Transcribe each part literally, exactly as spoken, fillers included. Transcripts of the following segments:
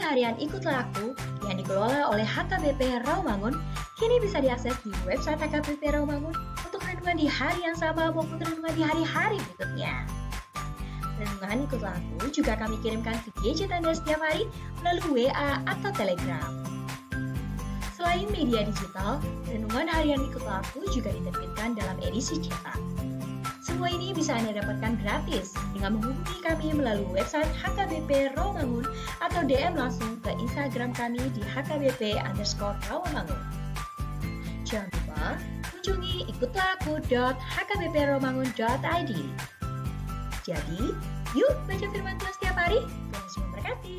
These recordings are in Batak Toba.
Harian Ikutlah Aku yang dikelola oleh H K B P Rawamangun kini bisa diakses di website H K B P Rawamangun untuk renungan di hari yang sama maupun renungan di hari-hari berikutnya. Renungan Ikutlah Aku juga kami kirimkan ke gadget Anda setiap hari melalui W A atau Telegram. Selain media digital, renungan harian Ikutlah Aku juga diterbitkan dalam edisi cetak. Semua ini bisa Anda dapatkan gratis dengan menghubungi kami melalui website H K B P Rawamangun atau D M langsung ke Instagram kami di H K B P underscore Rawamangun. Jangan lupa kunjungi ikutlah aku dot H K B P rawamangun dot I D. Jadi, yuk baca firman Tuhan setiap hari. Tuhan Yesus memberkati.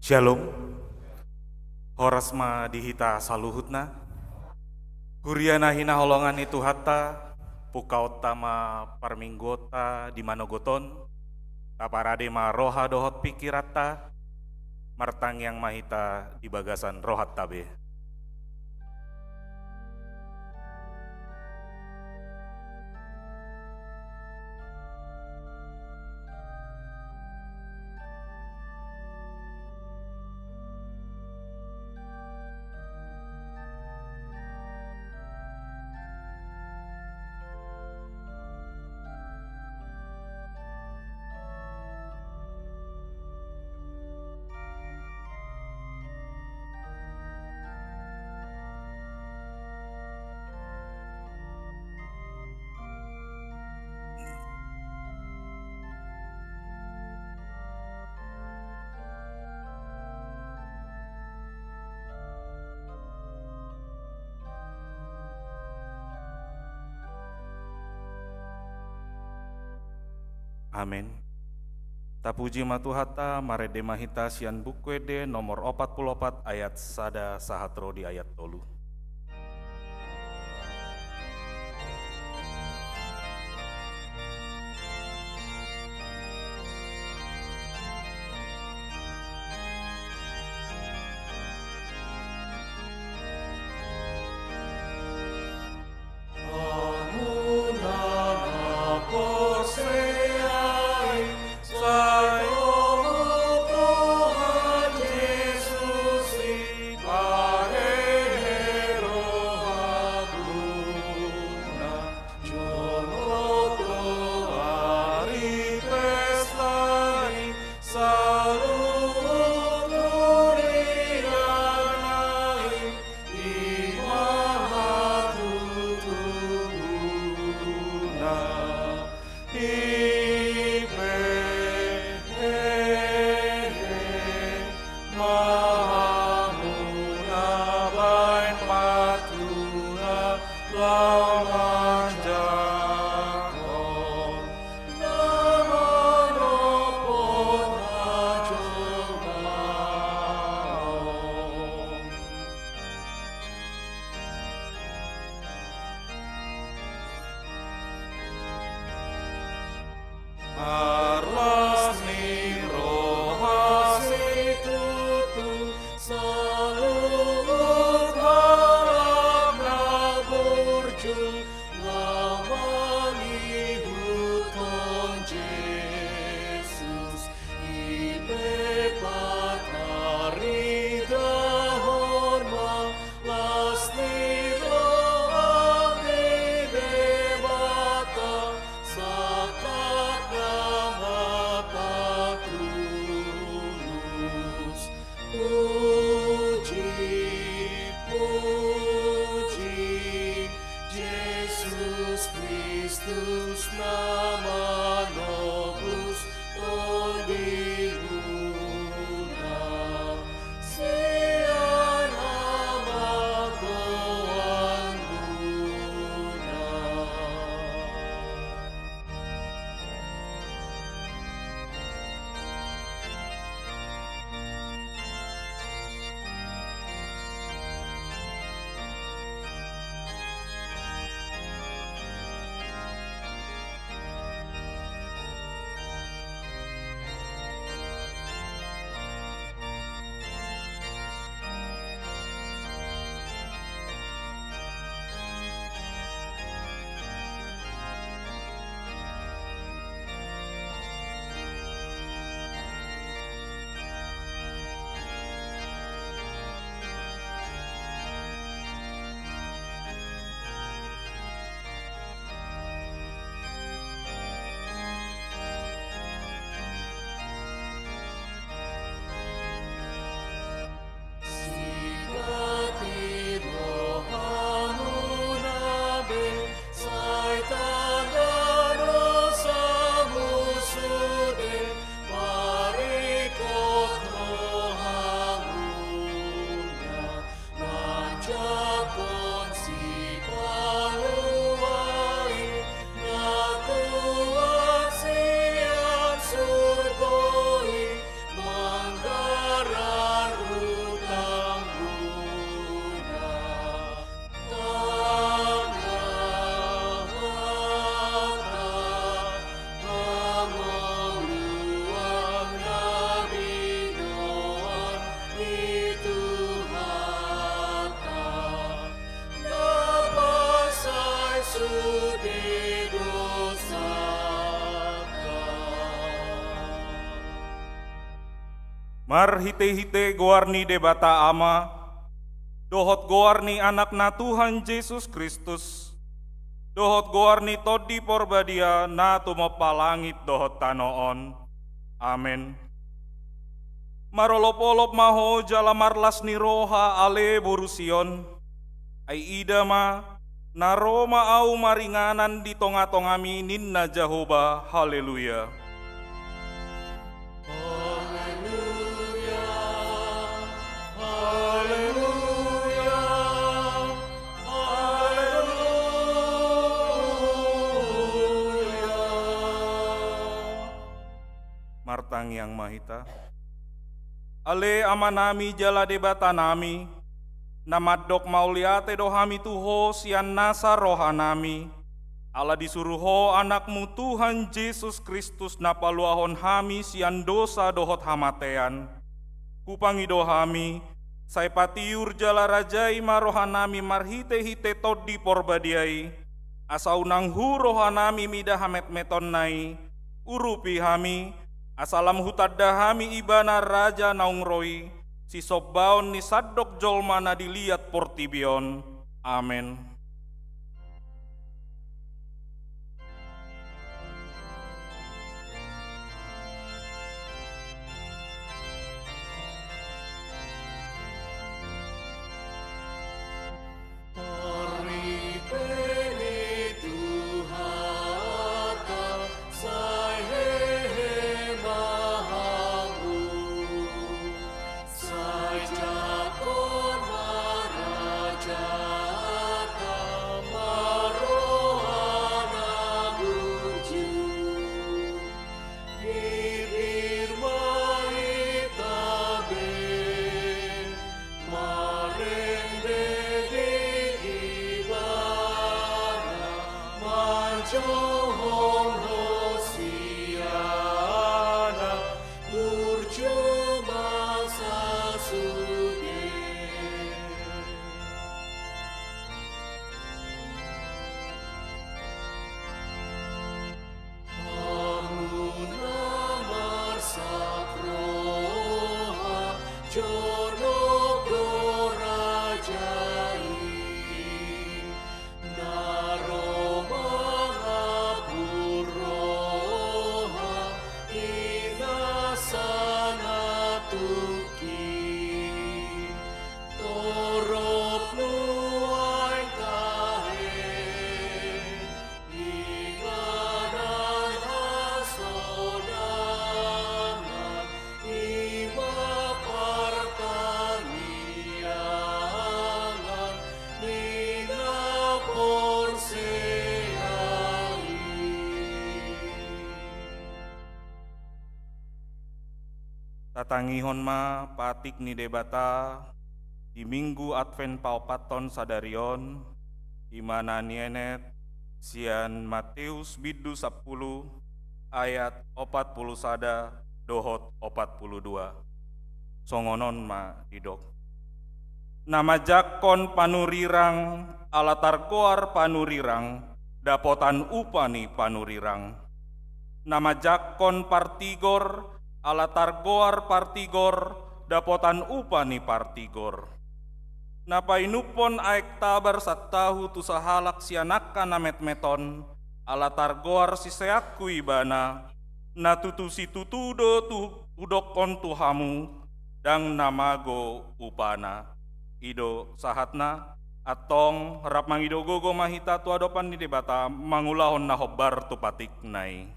Syalom. Horas ma di hita saluhutna. Huria na hinaholongan ni Tuhanta, pungkaonta ma parmingguonta di manogot on, taparade ma roha dohot pingkiranta, martangiang ma hita di bagasan rohanta be. Amen. Tapuji ma Tuhanta, marende ma hita sian Buku Ende nomor opat pulu opat ayat sada sahat ro di ayat tolu. Marlas ni roha situtu, saluhut halak na burju, laho mangihuthon Jesus. I pe pataridahon ma las ni roha ni Debata, sahat na patulus. Puji, puji, Jesus Kristus na manobus tondimuna, sian hamagoanmuna. Sigati rohamuna be, sai tanda dosamu sude, paringkot rohamuna, manjangkon Sipaluai na tuat sian surgo i, manggarar hutangmuna. Tanda hata hangoluan na binoan ni Tuhanta, na pansai sude dosanta. Marhitehite goar ni Debata Ama, dohot goar ni Anakna Tuhan Jesus Kristus, dohot goar ni Tondi Porbadia na tumompa langit dohot tano on. Amen. Marolopolop ma ho jala marlas ni roha, ale boru Sion. Ai ida ma, na ro ma ahu maringanan di tongatongami, ninna Jahowa. Haleluya. Haleluya, haleluya, haleluya. Tangiang ma hita. Ale Amanami jala Debatanami, na mandok mauliate do hami tu Ho sian nasa rohanami, ala disuru Ho Anakmu Tuhan Jesus Kristus na paluahon hami sian dosa dohot hamatean. Hupangido hami, sai patiur jala rajai ma rohanami marhite-hite Tondi Porbadia i, asa unang hu rohanami mida hametmetonna i, urupi hami, asa lam hutanda hami Ibana Raja naung ro i, sisombaon ni sandok jolma na di liat portibi on. Amen. Tatangihon ma patik ni Debata di Minggu Advent paopathon sadari on, i ma na nienet sian Mateus bindu sampulu ayat opat pulu sada dohot opat pulu dua. Songon on ma didok: Na manjangkon panurirang ala targoar panurirang, dapotan upa ni panurirang. Na manjangkon partigor ala targoar partigor, dapotan upa ni partigor. Na painumhon aek tabar santahu tu sahalak sian angka na metmet on, ala targoar siseanku ibana, na tutu situtu do tu hudokkon tu hamu, ndang na mago upana. I do sahatna. Antong rap mangido gogo ma hita tu adopan ni Debata mangulahon na hombar tu patikna i.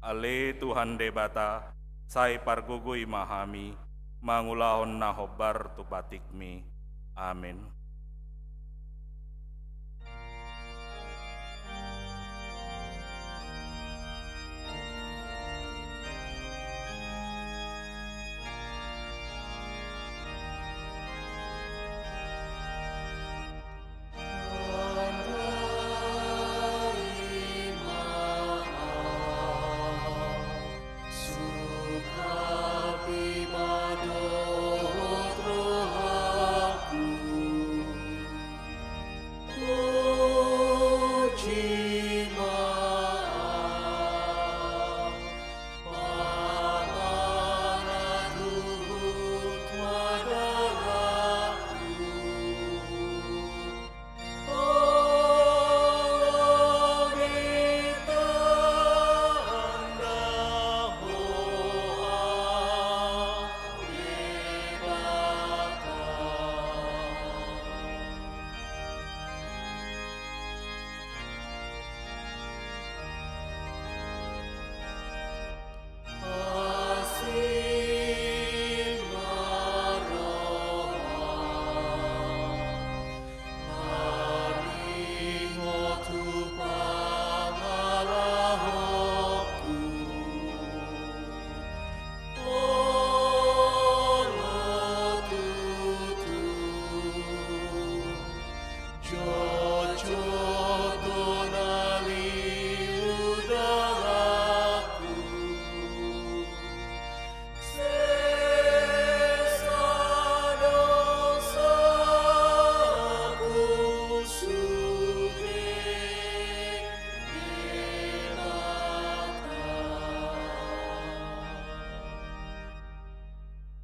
Ale Tuhan Debata, sai pargogoi ma hami mangulahon na hombar tu patikmi. Amen.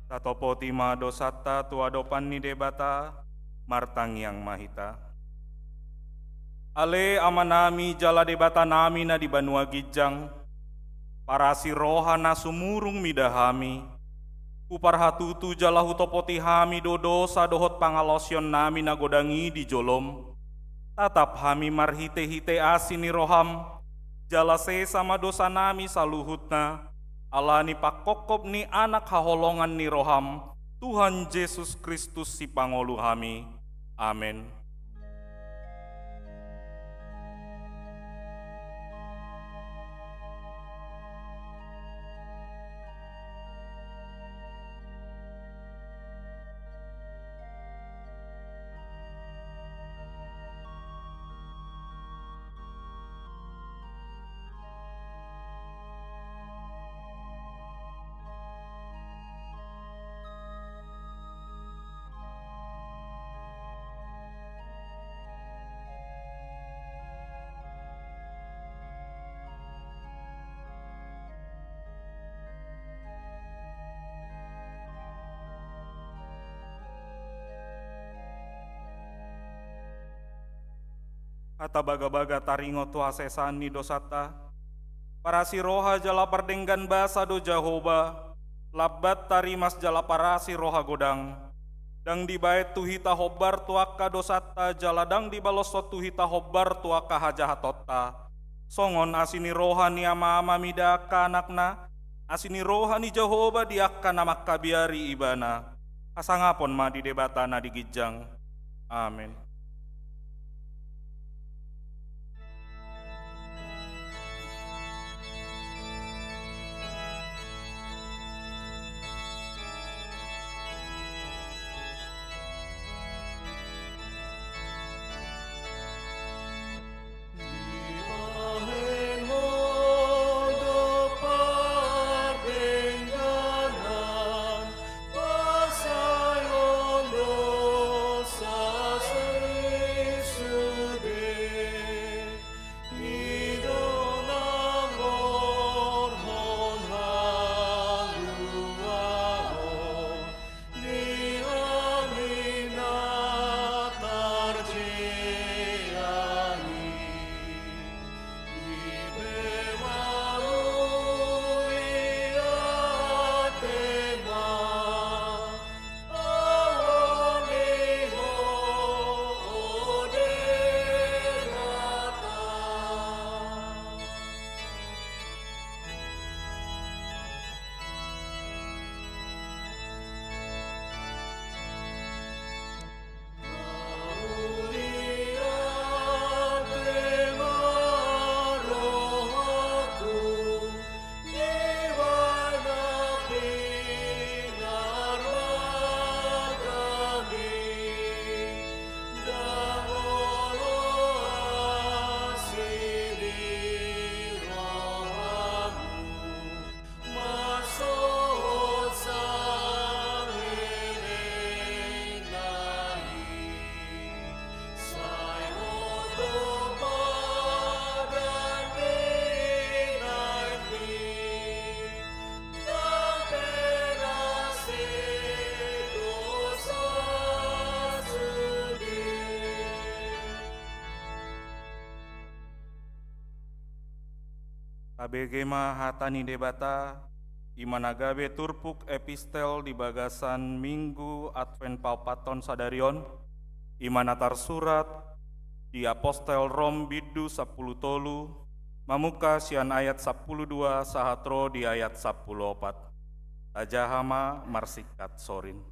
Tatopoti ma dosanta tu adopan ni Debata, martangiang ma hita. Ale Amanami jala Debatanami na di banua ginjang, parasi roha na sumurung mida hami, huparhatutu jala hutopoti hami do dosa dohot pangalaosionnami na godang i di jolom. Tatap hami marhitehite asi ni roham, jala sesa ma dosanami saluhutna, ala ni pangkophop ni Anak haholongan ni roham, Tuhan Jesus Kristus Sipangolu hami. Amen. Hata bagabaga taringot tu hasesaan ni dosanta. Parasi roha jala pardenggan basa do Jahowa, lambat tarimas jala parasi roha godang. Ndang dibaen tu hita hombar tu angka dosanta jala ndang dibaloshon tu hita hombar tu angka hajahatonta. Songon asi ni roha ni ama-ama mida angka anakna, asi ni roha ni Jahowa di angka na mangkabiari Ibana. Hasangapon ma di Debata na di ginjang. Amen. Tabege ma hata ni Debata, i ma na gabe turpuk epistel di bagasan Minggu Advent paopathon sadari on, i ma na tarsurat di Apostel Rom bindu sampulu tolu, mamungka sian ayat sampulu dua sahat ro di ayat sampulu opat. Tajaha ma marsingkat sorin.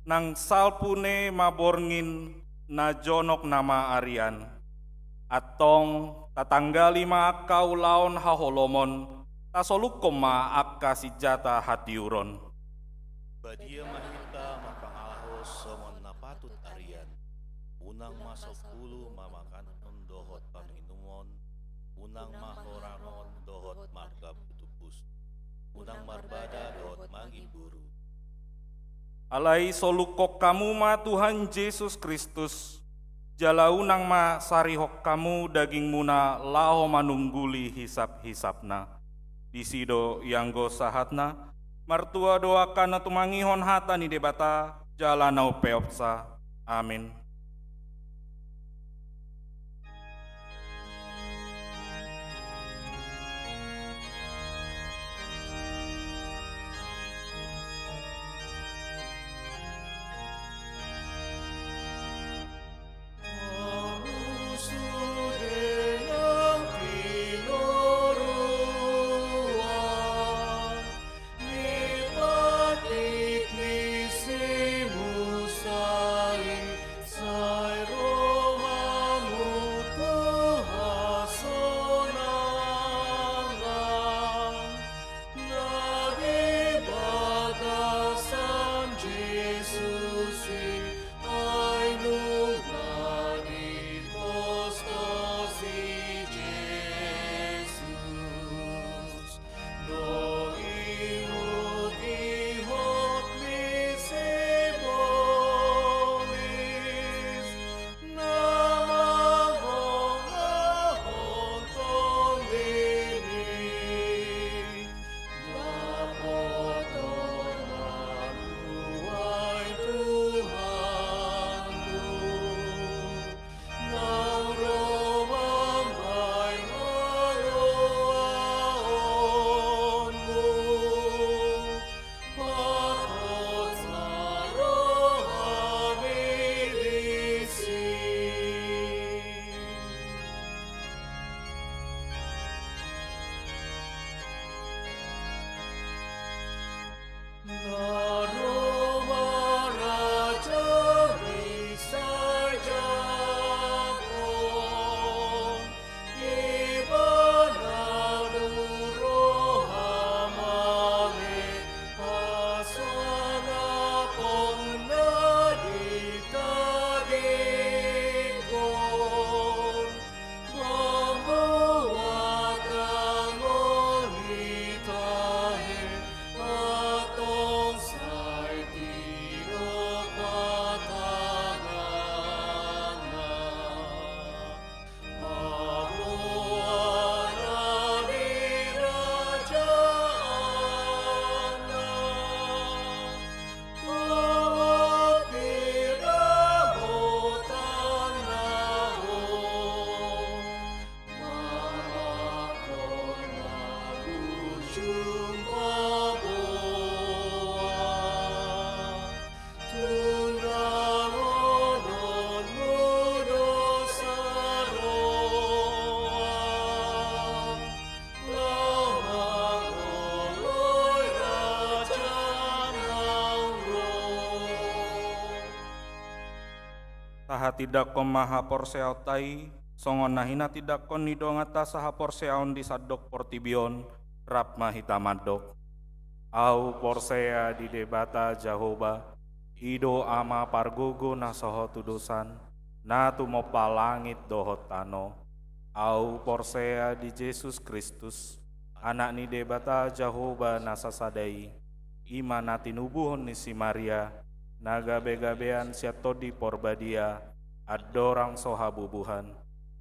Nang salpu ne ma borngin, na jonok nama arian. Antong tatanggali ma angka ulaon haholomon, tasolukkon ma angka sinjata hatiuron. Badia ma hita marpangalaho songon na patut arian, unang Tung ma sampulu mamakanon dohot paminumon, unang ma horangon dohot margaputupus, unang marbada dohot mangimburu. Alai solukhon hamu ma Tuhan Jesus Kristus, jala unang ma sarihon hamu dagingmuna laho manungguli hisap-hisapna. Disi do ianggo sahatna, martua do angka na tumangihon hata ni Debata, jala na umpeopsa. Amin. Tahatindangkon ma haporseaonta i, songon na hinatindangkon ni donganta sahaporseaon di sandok portibi on, rap ma hita mandok. Ahu porsea di Debata Jahowa, i do Ama pargogo na so hot tu dosan, na tumompa langit dohot tano. Ahu porsea di Jesus Kristus, Anak ni Debata Jahowa na sasada i, i ma na tinubuhon ni si Maria, na gabegabean sian Tondi Porbadia, andorang so habubuhan.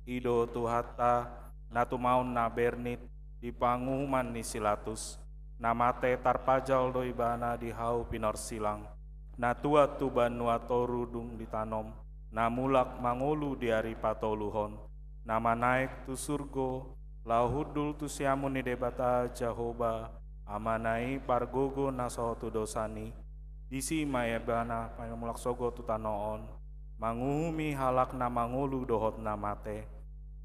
I do Tuhanta, na tumaon na bernit di panguhuman ni si Latus, na mate tarpajal do ibana di hau pinorsilang, na tuat tu banua toru dung ditanom, na mulak mangolu di ari patoluhon, na manaek tu surgo, laho hundul tu siamun ni Debata Jahowa, Amana i pargogo na so hot tu dosan i, disi ma ibana mulak sogot tu tano on, manguhumi halak na mangolu dohot na mate.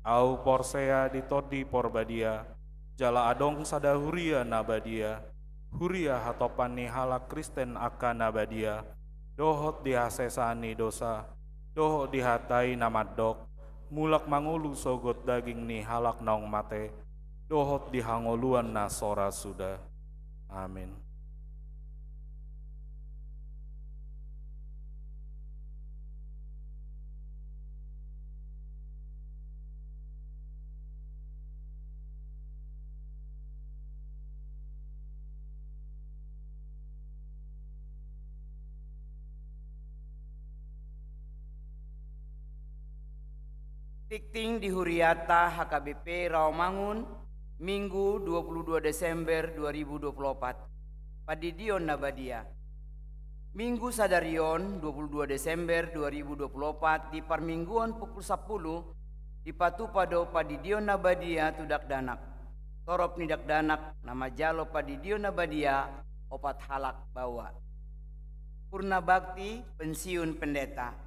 Ahu porsea di Tondi Porbadia, jala adong sada huria na badia, huria hatompan ni halak Kristen angka na badia, dohot di hasesaan ni dosa, dohot di hata i na mandok, mulak mangolu sogot daging ni halak naung mate, dohot di hangoluan na so ra suda. Amin. Tingting di huriata H K B P Rawamangun, Minggu dua puluh dua Desember dua ribu dua puluh opat. Pandidion na badia. Minggu sadari on, dua puluh dua Desember dua ribu dua puluh opat, di parmingguon pukul sampulu, dipatupa do pandidion na badia tu dakdanak. Torop ni dakdanak na manjalo pandidion na badia, opat halak baoa. Purna Bakti, pensiun pendeta.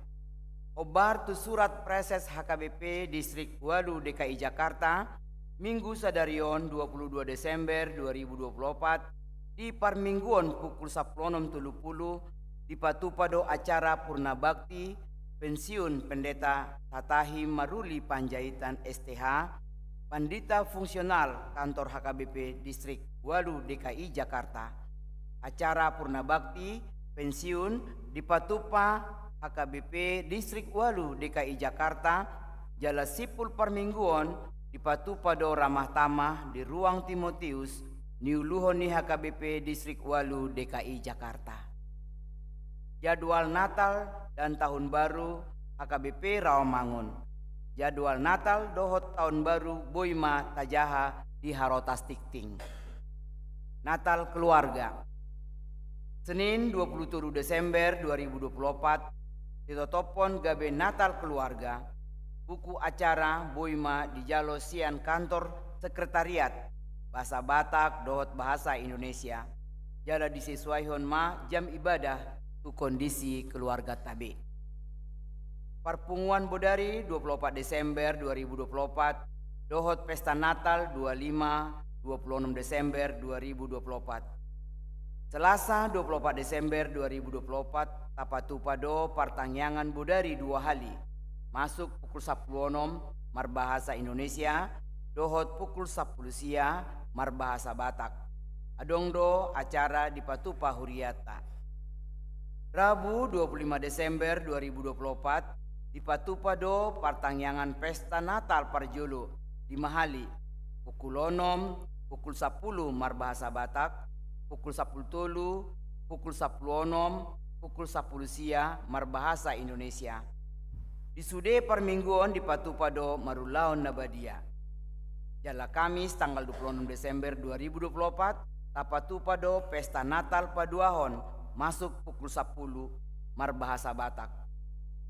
Hombar tu surat Praeses H K B P Distrik ualu D K I Jakarta, Minggu sadari on, dua puluh dua Desember dua ribu dua puluh opat, di parmingguon pukul sampulu onom tolu pulu, dipatupa do acara Purna Bakti, pensiun Pendeta Satahi Maruli Panjaitan S T H, Pandita Fungsional Kantor H K B P Distrik ualu D K I Jakarta. Acara Purna Bakti pensiun dipatupa H K B P Distrik ualu D K I Jakarta, jala simpul parmingguon dipatupa do ramah tamah di Ruang Timotius, niuluhon ni H K B P Distrik ualu D K I Jakarta. Jadwal Natal dan Tahun Baru H K B P Rawamangun. Jadwal Natal dohot Tahun Baru boi ma tajaha di Harotas Tingting. Natal keluarga. Senin, dua puluh tolu Desember dua ribu dua puluh opat, ditotophon gabe Natal keluarga, buku acara boi ma dijalo sian kantor sekretariat, bahasa Batak dohot bahasa Indonesia, jala disesuaihon ma jam ibadah tu kondisi keluargata be. Parpunguan Bodari, dua puluh opat Desember dua ribu dua puluh opat, dohot pesta Natal, dua puluh lima, dua puluh enam Desember dua ribu dua puluh opat. Selasa, dua puluh opat Desember dua ribu dua puluh opat, tapatupa do partangiangan Bodari dua hali, masuk pukul sampulu onom marbahasa Indonesia, dohot pukul sampulu sia marbahasa Batak. Adong do acara dipatupa huriata. Rabu, dua puluh lima Desember dua ribu dua puluh opat, dipatupa do partangiangan pesta Natal parjolo, lima hali, pukul onom, pukul sampulu marbahasa Batak, pukul sampulu tolu, pukul sampulu onom, pukul sampulu sia marbahasa Indonesia. Di sude parmingguon dipatupa do marulaon na badia. Jala Kamis tanggal dua puluh enam Desember dua ribu dua puluh opat, tapatupa do pesta Natal paduahon, masuk pukul sampulu marbahasa Batak.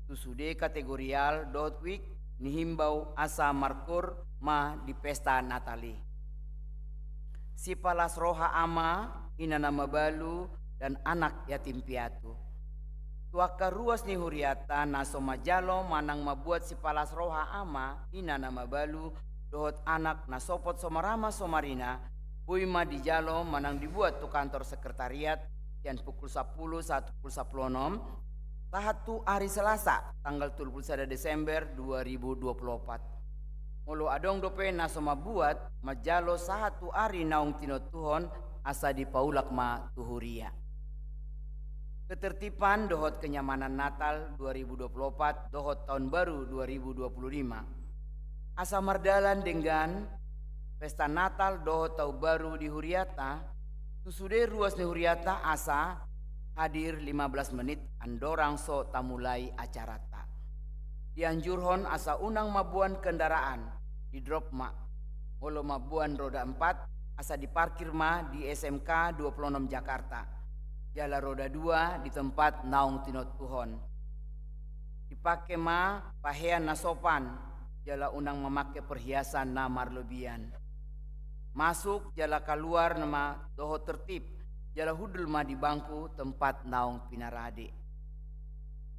Tu sude kategorial dohot wijk nihimbau asa markoor ma di pesta Natal i. Sipalas roha ama, ina na mabalu, dan anak yatim piatu. Tu angka ruas ni huriata na so manjalo manang mambuat sipalas roha ama, ina na mabalu, dohot anak na sopot somarama somarina, boi ma dijalo manang dibuat tu kantor sekretariat, sian pukul sampulu sahat pukul sampulu onom, sahat tu ari Selasa, tanggal tolu pulu sada Desember dua ribu dua puluh opat. Molo adong dope na so mambuat, manjalo sahat tu ari naung tinontuhon, asa dipaulak ma tu huria. Ketertiban dohot kenyamanan Natal dua ribu dua puluh opat dohot Tahun Baru dua ribu dua puluh lima. Asa mardalan denggan pesta Natal dohot Tahun Baru di huriata, tu sude ruas ni huriata asa hadir lima belas menit andorang so tamulai acarata. Dianjurhon asa unang mamboan kendaraan, didrop ma. Molo mamboan roda empat, asa diparkir ma di S M K dua puluh enam Jakarta. Jala roda dua di tempat naung tinontuhon. Dipake ma pahean na sopan, jala unang mamake perhiasan na marlobian. Masuk jala kaluar ma dohot tertib, jala hundul ma di bangku tempat naung pinarade.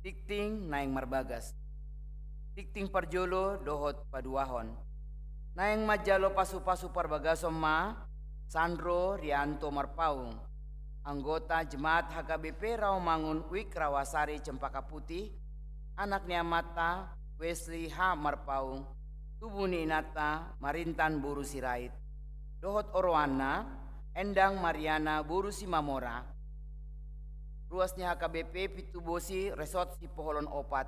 Tingting naeng marbagas. Tingting parjolo dohot paduahon. Naeng manjalo pasupasu parbagason ma Sandro Rianto Marpaung, anggota Jemaat H K B P Rawamangun Wijk Rawasari Cempaka Putih, anak ni amanta Wesley H Marpaung, tubu ni inanta Marintan boru Sirait, dohot oroanna Endang Mariana boru Simamora. Ruas ni H K B P Pitubosi Resort Sipoholon opat,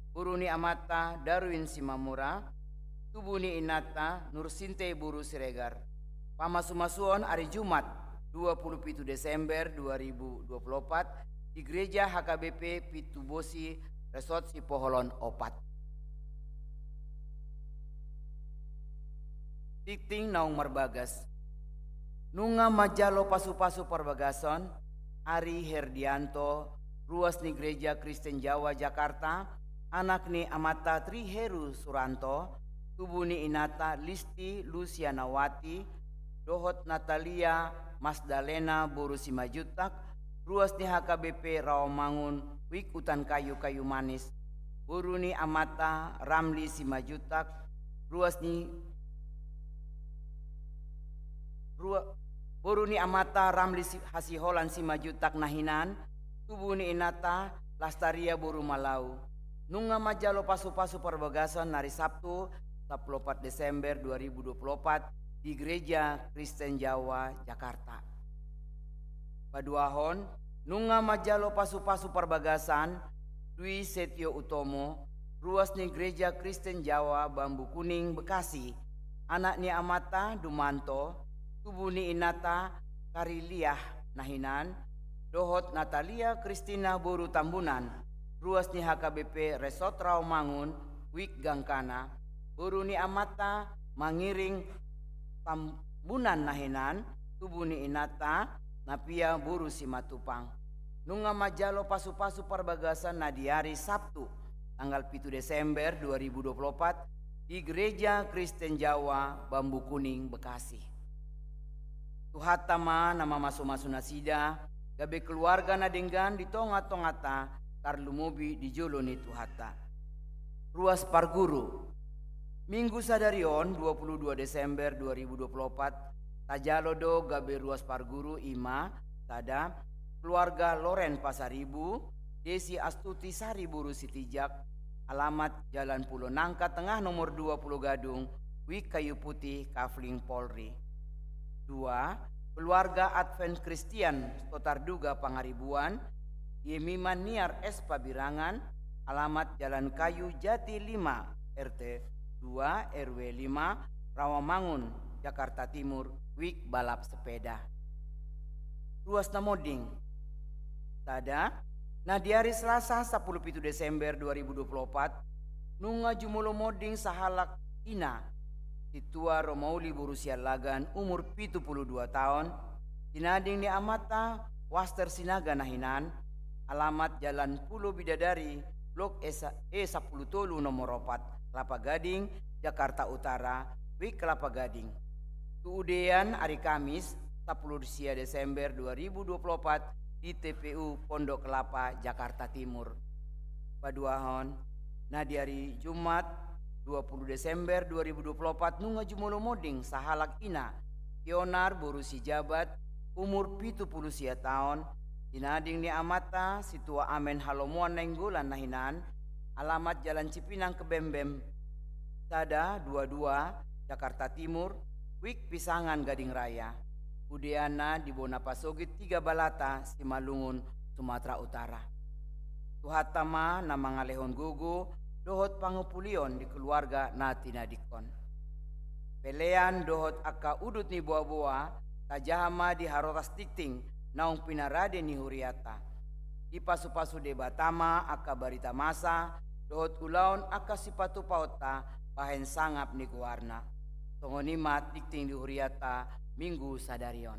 boru ni amanta Darwin Simamora, tubu ni inanta Nursinte boru Siregar. Pamasumasuon ari Jumat, dua puluh pitu Desember dua ribu dua puluh opat, di Gereja H K B P Pitubosi Resort Sipoholon opat. Tingting naung marbagas. Nunga manjalo pasu-pasu parbagason, Ari Herdianto, ruas ni Gereja Kristen Jawa Jakarta, anak ni amanta Tri Heru Suranto, tubu ni inanta Listi Lusianawati, dohot Natalia Masdalena boru Simanjuntak, ruas ni H K B P Rawamangun, Wijk Utan Kayu Kayu Manis, boru ni amanta Ramli Simanjuntak, ruas ni, rua-, boru ni amanta Ramli Si-, Hasiholan Simanjuntak na hinan, tubu ni inanta Lastaria boru Malau. Nunga manjalo pasu-pasu parbagason na ari Sabtu, sampulu opat Desember dua ribu dua pulu opat, di Gereja Kristen Jawa Jakarta. Paduahon, nunga manjalo pasu-pasu parbagason Dwi Setio Utomo, ruas ni Gereja Kristen Jawa Bambu Kuning Bekasi, anak ni amanta Dumanto, tubu ni inanta Kariliah na hinan, dohot Natalia Kristina boru Tambunan, ruas ni H K B P Resort Rawamangun, Wijk Gangkana, boru ni amanta Mangiring Tambunan na hinan, tubu ni inanta Napia boru Simatupang. Nunga manjalo pasu-pasu parbagason na di ari Sabtu, tanggal pitu Desember dua ribu dua pulu opat, di Gereja Kristen Jawa Bambu Kuning Bekasi. Tuhanta ma na mamasu-masu nasida, gabe keluarga na denggan di tonga-tonganta, tarlumobi di jolo ni Tuhanta. Ruas parguru. Minggu sadari on, dua pulu dua Desember dua ribu dua pulu opat, tajalo do gabe ruas parguru, i ma: sada, keluarga Loren Pasaribu, Desi Astuti Sari boru Sitinjak, alamat Jalan Pulo Nangka Tengah nomor dua puluh Gadung, Wijk Kayu Putih, Kafling, Polri. Dua, keluarga Advent Kristian Sotarduga Pangaribuan, Yemima Niar S Pabirangan, alamat Jalan Kayu Jati lima, R T dua, R W lima, Rawamangun, Jakarta Timur, Wijk balap sepeda. Ruas na monding. Sada, na di ari Selasa, sampulu pitu Desember dua ribu dua pulu opat, nunga jumolo monding sahalak ina, Sintua Romauli boru Siallagan, umur pitu pulu dua taon, tinading ni amanta Waster Sinaga na hinan, alamat Jalan Pulo Bidadari, blok E sa-, E sampulu tolu nomor opat, Kelapa Gading, Jakarta Utara, Wijk Kelapa Gading. Tu udean ari Kamis, sampulu sia Desember dua ribu dua pulu opat, di T P U Pondok Kelapa, Jakarta Timur. Paduahon, na di ari Jumat, dua pulu Desember dua ribu dua pulu opat, nunga jumolo monding sahalak ina, Tionar boru Sijabat, umur pitu pulu sia taon, tinading ni amanta Sintua Amen Halomoan Nainggolan na hinan, alamat Jalan Cipinang Kebembem, sada dua dua, Jakarta Timur, Wijk Pisangan Gading Raya. Udeanna di bona pasogit Tiga Balata, Simalungun, Sumatera Utara. Tuhanta ma na mangalehon gogo dohot pangumpulion di keluarga na tinadingkon. Pelean dohot angka udut ni boaboa, tajaha ma di haroras tingting naung pinarade ni hurianta. Dipasu-pasu Debata ma angka barita masa dohot ulaon angka sipatupaonta bahen sangap ni goarna. Songon i ma tingting di hurianta Minggu sadari on.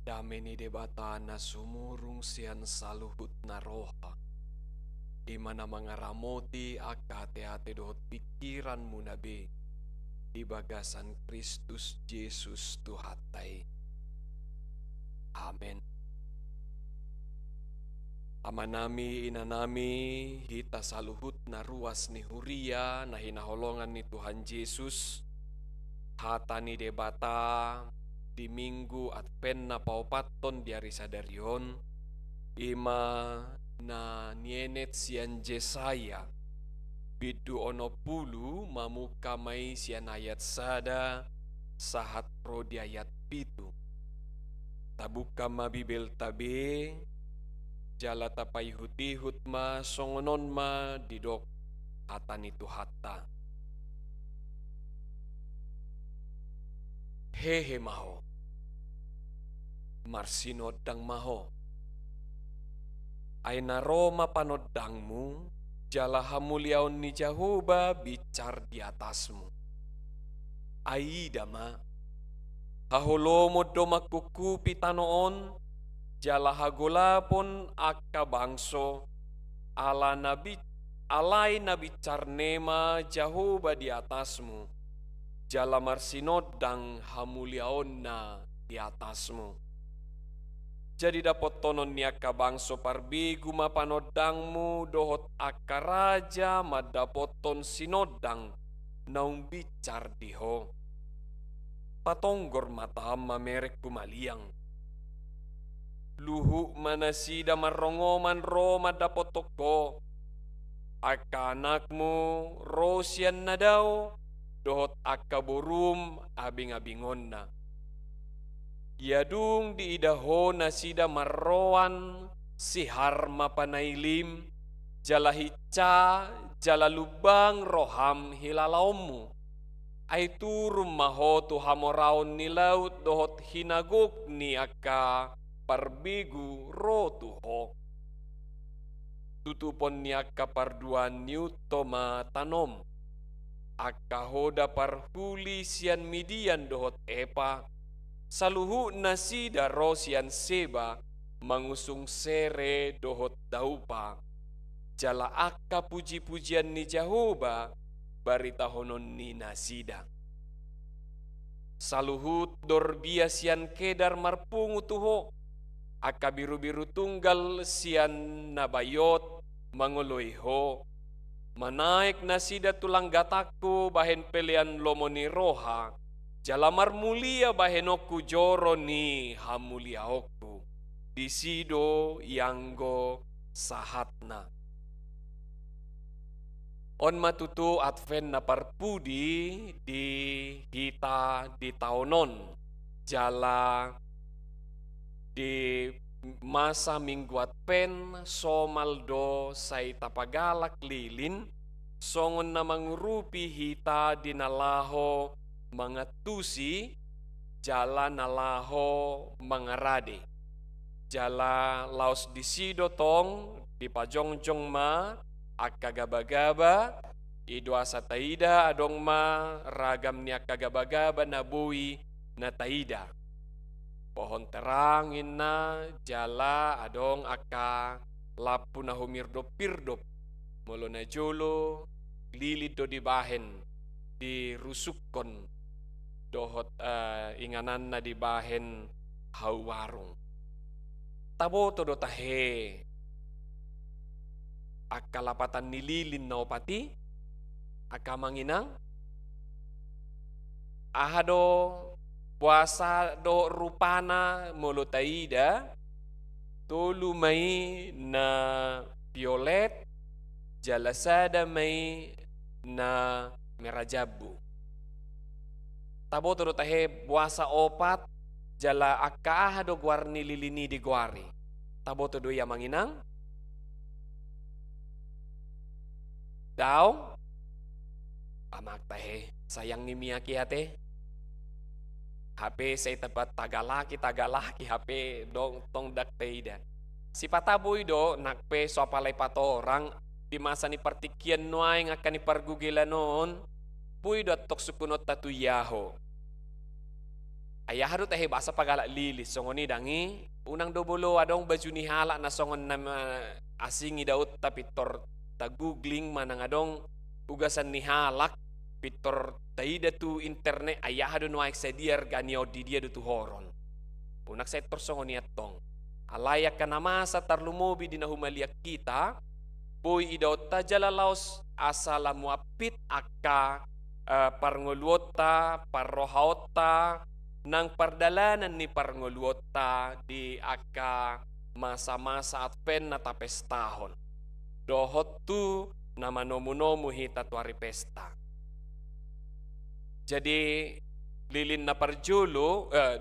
Dame ni Debata na sumurung sian saluhut na roha, i ma na mangaramoti angka ateate dohot pingkiranmuna be di bagasan Kristus Jesus Tuhanta i. Amen. Amanami, inanami, hita saluhutna ruas ni huria na hinaholongan ni Tuhan Jesus, hata ni Debata di Minggu Advent na paopathon di ari sadari on, i ma na nienet sian Jesaya, bindu onom pulu, mamungka ma i sian ayat sada sahat ro di ayat pitu. Tabungka ma Bibelta be, jala tapaihut-ihut ma, songon on ma didok hata ni Tuhanta. Hehe ma ho, marsinondang ma ho. Ai na ro ma panondangmu, jala hamuliaon ni Jahowa binsar di atasmu. Ai ida ma, haholomon do mangkungkupi tano on, jala hagolapon angka bangso, ala na bi-, alai na binsar ne ma Jahowa di atasmu, jala marsinondang hamuliaonna di atasmu. Jadi dapothonon ni angka bangso parbegu ma panondangmu, dohot angka raja mandapothon sinondang naung binsar di ho. Patonggor matam mamereng humaliang. Luhut ma nasida marrongoman ro mandapothon ho. Angka anakmu ro sian na dao, dohot angka borum abingabingonna. Ia dung diida ho nasida marroan sihar ma panailim, jala hinsa, jala lumbang roham hilalaonmu. Ai turun ma ho tu hamoraon ni laut dohot hinagok ni angka parbegu ro tu ho. Tutupon ni angka parduaan ni unto ma tanom. Angka hoda parhuli sian Midian dohot Epa, saluhut nasida ro sian Seba, mangusung sere dohot daupa. Jala angka puji-pujian ni Jahowa baritahonon ni nasida. Saluhut dorbia sian Kedar marpungu tu ho, angka birubiru tunggal sian Nabaiot mangoloi ho. Manaek nasida tu langgatangku bahen pelean lomo ni roha, jala marmulia bahenonku joro ni hamuliaonku. Disi do ianggo sahatna. On ma tutu Advent na parpudi di hita di taon on, jala di masa Minggu Advent somal do sai tapagalak lilin, songon na mangurupi hita di na laho mangantusi, jala na laho mangarade. Jala laos disi do tong dipajongjong ma angka gabagaba, i do asa taida adong ma ragam ni angka gabagaba na boi na taida. Pohon terang inna, jala adong angka lampu na humirdop-irdop. Molo na jolo, lilin do dibahen, dirusukkon, dohot, eh, ingananna dibahen hau warung. Taboto do tahe angka lapatan ni lilin na opat i, angka amang inang? Aha do boasa dohot rupana molo taida? Tolu ma i na violet, jala sada ma i na mera jambu. Taboto do tahe boasa opat, jala angka aha do goar ni lilin i digoari? Taboto do i, amang inang? Daong? Amang tahe, sayang ni miak i ate. Hape sai tabat tagalaki, tagalaki, hape dong tong ndang taida. Sipata boi do, nang pe so apala i patorang, di masa ni partingkian nuaeng angka ni pargugelan on, boi do antong sungkunonta tu ia ho. Ai aha do tahe basa pagalak lilin songon i, dang i? Unang do molo adong baju ni halak na songon na ma-, asing idaonta, pintor ta-googling manang adong ugasan ni halak, pintor taida tu internet, ai aha do nuaeng, sadia argana on, di dia do tuhoron. Unang sai tor songon i antong. Alai angka na masa tarlumobi di na humaliang hita, boi idaonta jala laos asa lam muampit angka, eh, parngoluonta, parrohaonta, nang pardalanan ni parngoluonta di angka masa-masa Advent na tapestahon. Dohot tu na manomu-nomu hita tu ari pesta. Jadi, lilin na parjolo, eh,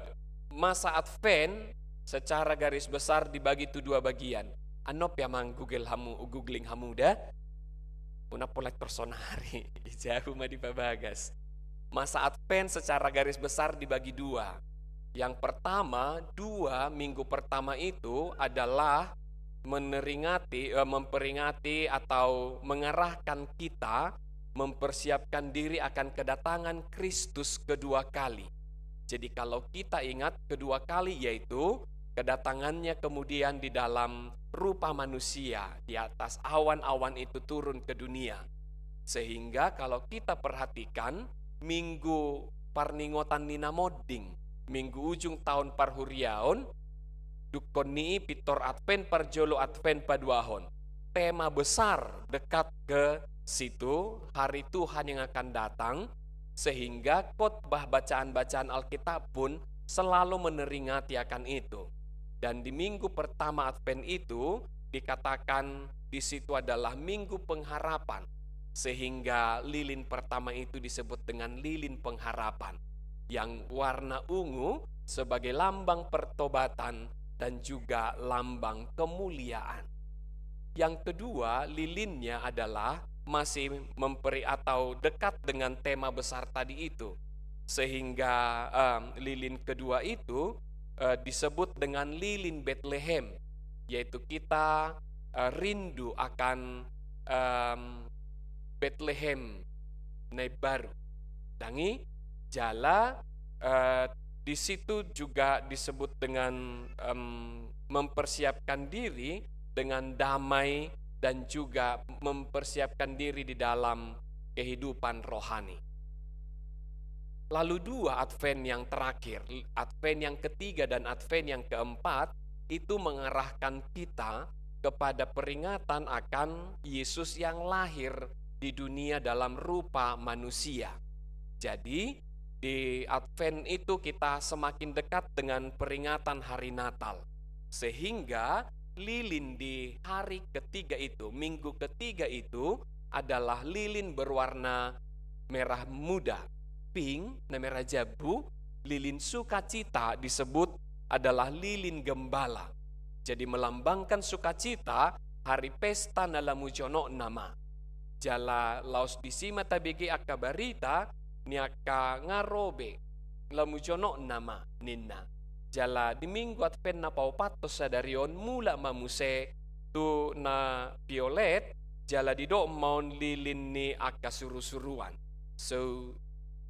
masa Advent secara garis besar dibagi tu dua bagian. Annon pe amang Google hamu, googling hamu da. Unang pola tor sonari, i jabu ma dipabagas. Masa Advent secara garis besar dibagi dua. Yang pertama, dua minggu pertama itu adalah meneringati, eh, memperingati atau mengarahkan kita mempersiapkan diri akan kedatangan Kristus kedua kali. Jadi, kalau kita ingat kedua kali, yaitu kedatangannya kemudian di dalam rupa manusia, di atas awan-awan itu turun ke dunia. Sehingga kalau kita perhatikan, minggu parningotan ni na monding, minggu ujung taon parhuriaon, dungkon ni i pintor Advent parjolo, Advent paduahon. Tema besar dekat ke situ, hari Tuhan yang akan datang, sehingga khotbah, bacaan-bacaan Alkitab pun selalu meneringati akan itu. Dan di minggu pertama Advent itu dikatakan di situ adalah minggu pengharapan, sehingga lilin pertama itu disebut dengan lilin pengharapan, yang warna ungu sebagai lambang pertobatan dan juga lambang kemuliaan. Yang kedua, lilinnya adalah masih memperi-, atau dekat dengan tema besar tadi itu. Sehingga, em, lilin kedua itu, eh, disebut dengan lilin Betlehem, yaitu kita, eh, rindu akan, em, Betlehem na imbaru. Dang i, jala, eh, di situ juga disebut dengan, em, mempersiapkan diri dengan damai dan juga mempersiapkan diri di dalam kehidupan rohani. Lalu dua Advent yang terakhir, Advent yang ketiga dan Advent yang keempat, itu mengarahkan kita kepada peringatan akan Yesus yang lahir di dunia dalam rupa manusia. Jadi, di Advent itu kita semakin dekat dengan peringatan hari Natal. Sehingga lilin di hari ketiga itu, minggu ketiga itu, adalah lilin berwarna merah muda, pink, na merah jambu, lilin sukacita disebut adalah lilin gembala. Jadi melambangkan sukacita, hari pesta na lamu jonok nama. Jala laos disi ma tabege angka barita ni angka nga ro be, lamu jonok nama ninna. Jala di minggu Advent na paopathon sadari on mulak ma muse tu na violet, jala didok ma on lilin ni angka suru-suruan. So,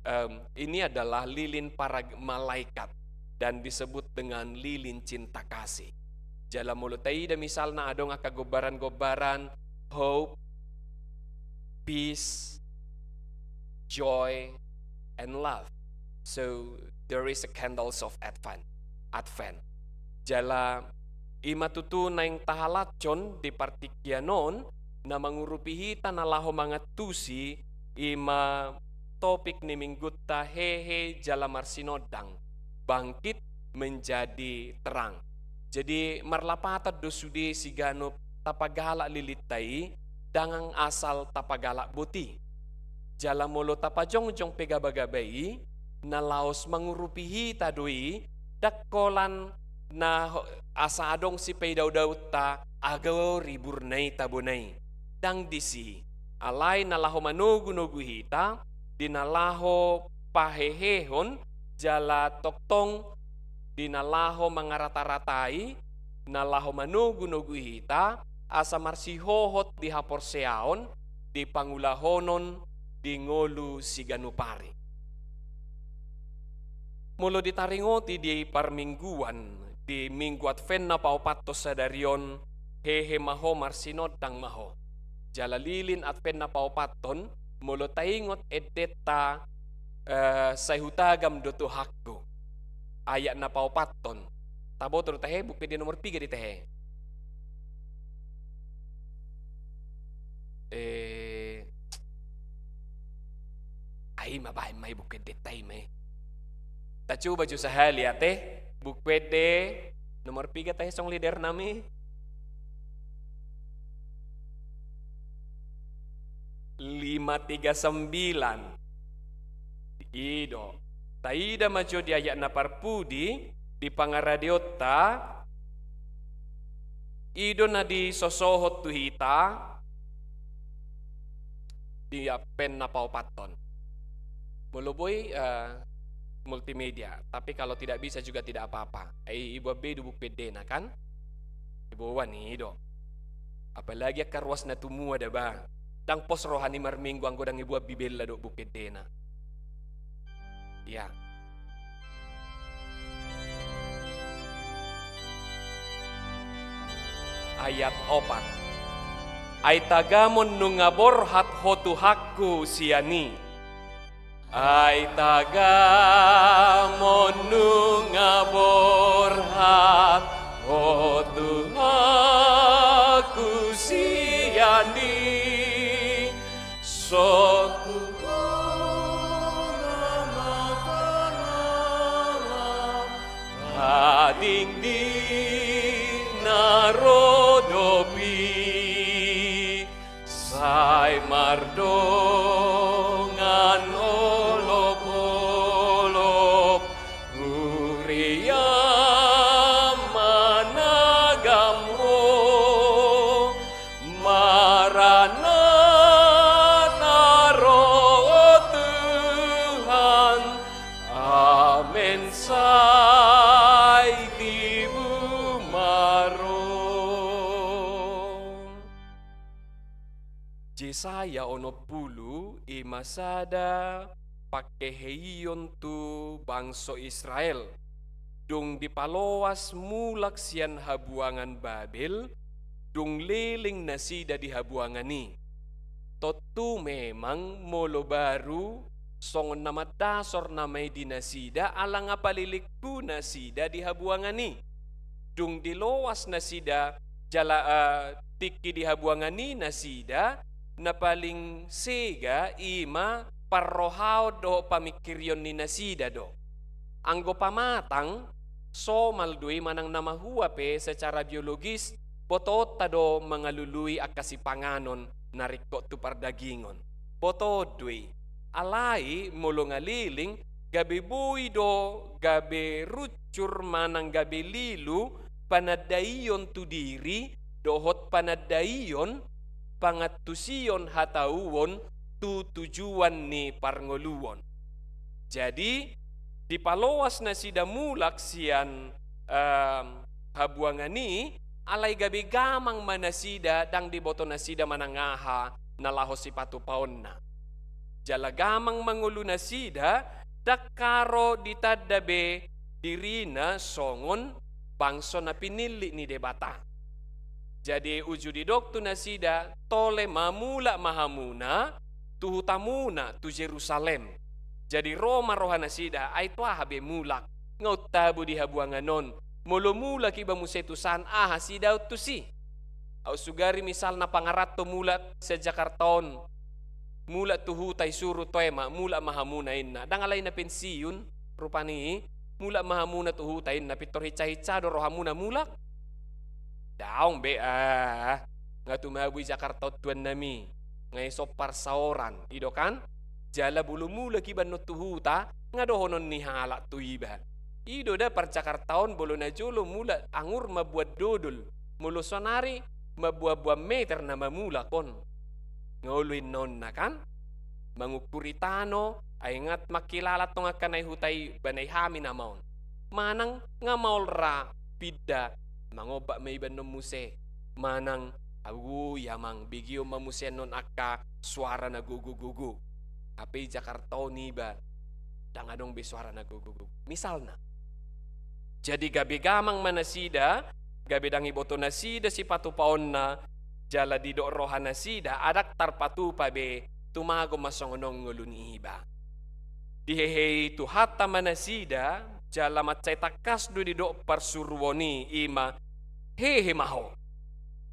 em, ini adalah lilin para malaikat dan disebut dengan lilin cinta kasih. Jala molo taida misalna adong angka gombaran-gombaran, hope, peace, joy, and love. So, there is a candles of Advent. Advent. Jala, i ma tutu naeng tahalashon di partingkian on, na mangurupi hita na laho mangantusi, i ma topik ni minggunta, hehe jala marsinondang, bangkit menjadi terang. Jadi, marlapatan do sude siganup tapagalak lilinta i, ndang asal tapagalak boti. Jala molo tapajongjong pe gaba-gaba i, na laos mangurupi hita do i, ndang holan na ho-, asa adong sipaidao-daonta, agori burna i tabona i. Ndang disi, alai na laho manogu-nogu hita, di na laho pahehehon, jala tongtong di na laho mangarata-ratai, na laho manogu-nogu hita, asa marsihohot di haporseaon, di pangulahonon, di ngolu siganup ari. Molo ditaringoti di parmingguan, di minggu Advent na paopathon sadari on, hehe ma ho marsinondang ma ho. Jala lilin Advent na paopathon, molo taingot endenta, eh, sai hutagam do Tuhanku. Ayat na paopathon. Taboto do tahe, Buku Ende nomor piga di tahe? Eh, ai ma baen ma i Buku Endenta i ma i. Tacoba jo sahali ate, Buku Ende nomor piga tahe song leader nami? Lima tiga sembilan. I do. Taida ma jo di ayat na parpudi, di pangaradeonta, i do na disosohon tu hita, di Advent na paopathon. Molo boi, eh, multimedia, tapi kalau tidak bisa juga tidak apa-apa. Ai iboan be i do Buku Endena kan? Iboan i do. Apalagi angka ruas na tumua da ba. Ndang pos roha ni marminggu anggo ndang iboan Bibelna dohot Buku Endena. Ia. Ayat opat. Ai tagamon nunga borhat ho Tuhanku sian i. Ai tagamon nunga borhat ho Tuhanku sian i. Songon na matanala, hading di na rodop i. Sai mardongan olopolop, huria managam ho, Maranatha ro ho Tuhan, amen sai tibu ma ro. Jesaya onom pulu, i ma sada pangheheion tu bangso Israel. Dung dipaloas mulak sian habuangan Babel, dung leleng nasida di habuangan i. Tontu memang molo baru songon na mandasor nama i di nasida, ala nga palelenghu nasida di habuangan i. Dung diloas nasida jala, eh, tingki di habuangan i nasida, na paling sega i ma parrohaon dohot pamingkirion ni nasida do. Anggo pamatang, somal do i manang na mahua pe secara biologis, botoonta do mangalului angka sipanganon na ringkot tu pardagingon. Botoon do i. Alai molo nga leleng, gabe boi do, gabe runcur manang gabe lilu panandaion tu diri, dohot panandaion pangantusion hatauon tu tujuan ni parngoluon. Jadi, dipaloas nasida mulak sian, em, habuangan i, alai gabe gamang ma nasida, ndang diboto nasida manang aha na laho sipatupaonna. Jala gamang ma ngolu nasida, ndang haro ditanda be dirina songon bangso na pinillit ni Debata. Jadi uju didok tu nasida, tole ma, mulak ma hamuna tu hutamuna, tu Jerusalem. Jadi ro ma roha nasida, ai tu aha be mulak, nga untabu di habuangan on. Molo mulak iba muse tusan, aha sidaon tusi? Aut sugari misalna pangaranto mulak sian Jakarta on, mulak tu huta, isuru toe ma, mulak ma hamuna inna. Ndang alai na pensiun rupani, mulak ma hamuna tu huta inna, pintor hinsa-hinsa do rohamuna mulak? Daong be, ah. Nga tumabu i Jakarta on tuannami, nga i so parsaoran, i do kan? Jala molo mulak iba annon tu huta, nga dohonon ni halak tu iba, i do da par-Jakarta on, molo na jolo mulak angur mamboan dodol, molo saonari mamboan-boan meter na mamulak on. Nga olo inna onna kan? Mangungkuri tano, ai nga mangkilala tong angka na i huta i, ba na i hami nama on. Manang nga maol ra pinda, mangombat ma iba annon muse. Manang, agoi amang, begeon ma muse annon angka suara na gogo-gogo. Hape i Jakarta on iba, ndang adong be suara na gogo-gogo. Misalna. Jadi gabe gamang ma nasida, gabe ndang iboto nasida sipatupaonna, jala didok roha nasida, ndang tarpatupa be, tumagon ma songon on ngolu ni iba. Dihehei Tuhanta ma nasida, jala mansai tangkas do didok parsuruon i, i ma, hehe ma ho.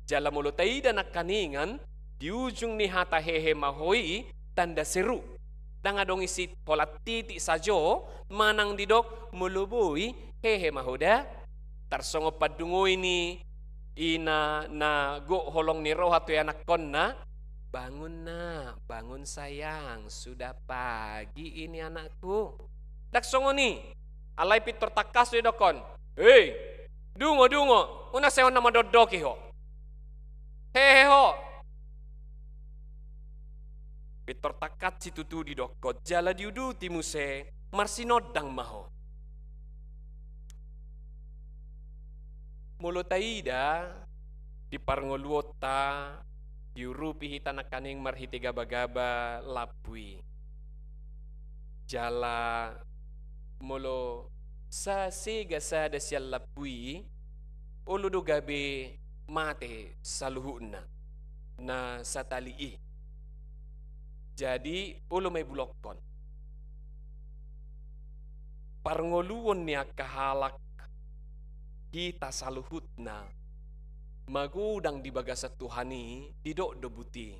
Jala molo taida nangkaningan, di ujung ni hata hehe ma ho i, tanda seru. Ndang adong i sian holan titik sajo, manang didok molo boi, hehe ma ho da. Tarsongon pandungoi ni ina na gok holong ni roha tu ianakkonna, bangun nak, bangun sayang, sudah pagi ini anakku. Ndang songon i, alai pintor tangkas do didokkon, hei, dungo, dungo, unang sai ho na mandokdoki ho. Hehe ho. Pintor tangkas situtu didokkon, jala diuduti muse, marsinondang ma ho. Molo taida, di parngoluonta, diurupi hita nangkaning marhite gabagaba lampu i. Jala molo sa sega sada sian lampu i, olo do gabe mate saluhutna na satali i. Jadi, olo ma i bulongkon. Parngoluon ni angka halak hita saluhutna magodang di bagasan Tuhan i, didok do buti,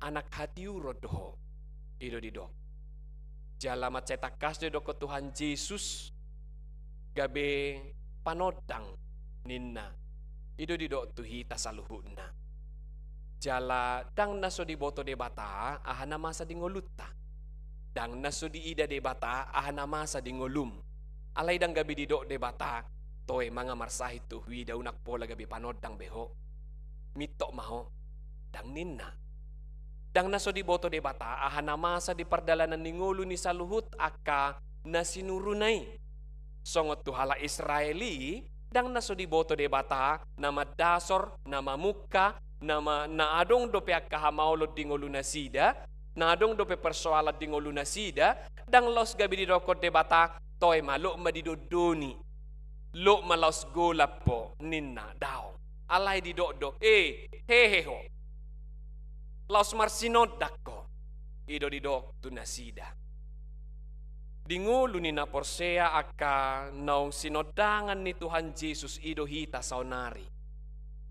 anak hatiuron do ho. I do didok. Jala mansai tangkas do didokkon Tuhan Jesus gabe panondang ninna. I do didok tu hita saluhutna. Jala ndang na so diboto Debata aha na masa di ngolunta. Ndang na so diida Debata aha na masa di ngolum. Alai ndang gabe didok Debata, toe ma nga marsahit tu huida, unang pola gabe panondang be ho. Mintot ma ho. Ndang ninna. Ndang na so diboto Debata aha na masa di pardalanan ni ngolu ni saluhut angka na sinuruna i. Songon tu halak Israel i, ndang na so diboto Debata na mandasor, na mamungka, na ma-, na adong dope angka hamaolon di ngolunasida, na adong dope persoalan di ngolunasida, ndang laos gabe didokkon Debata, toe ma, lot ma didondoni. Lot ma laos golap ho, ninna, daong. Alai didokdok, e, hehe ho. Laos marsinondang ho. I do didok tu nasida. Di ngolu ni na porsea angka naung sinondangan ni Tuhan Jesus i do hita saonari.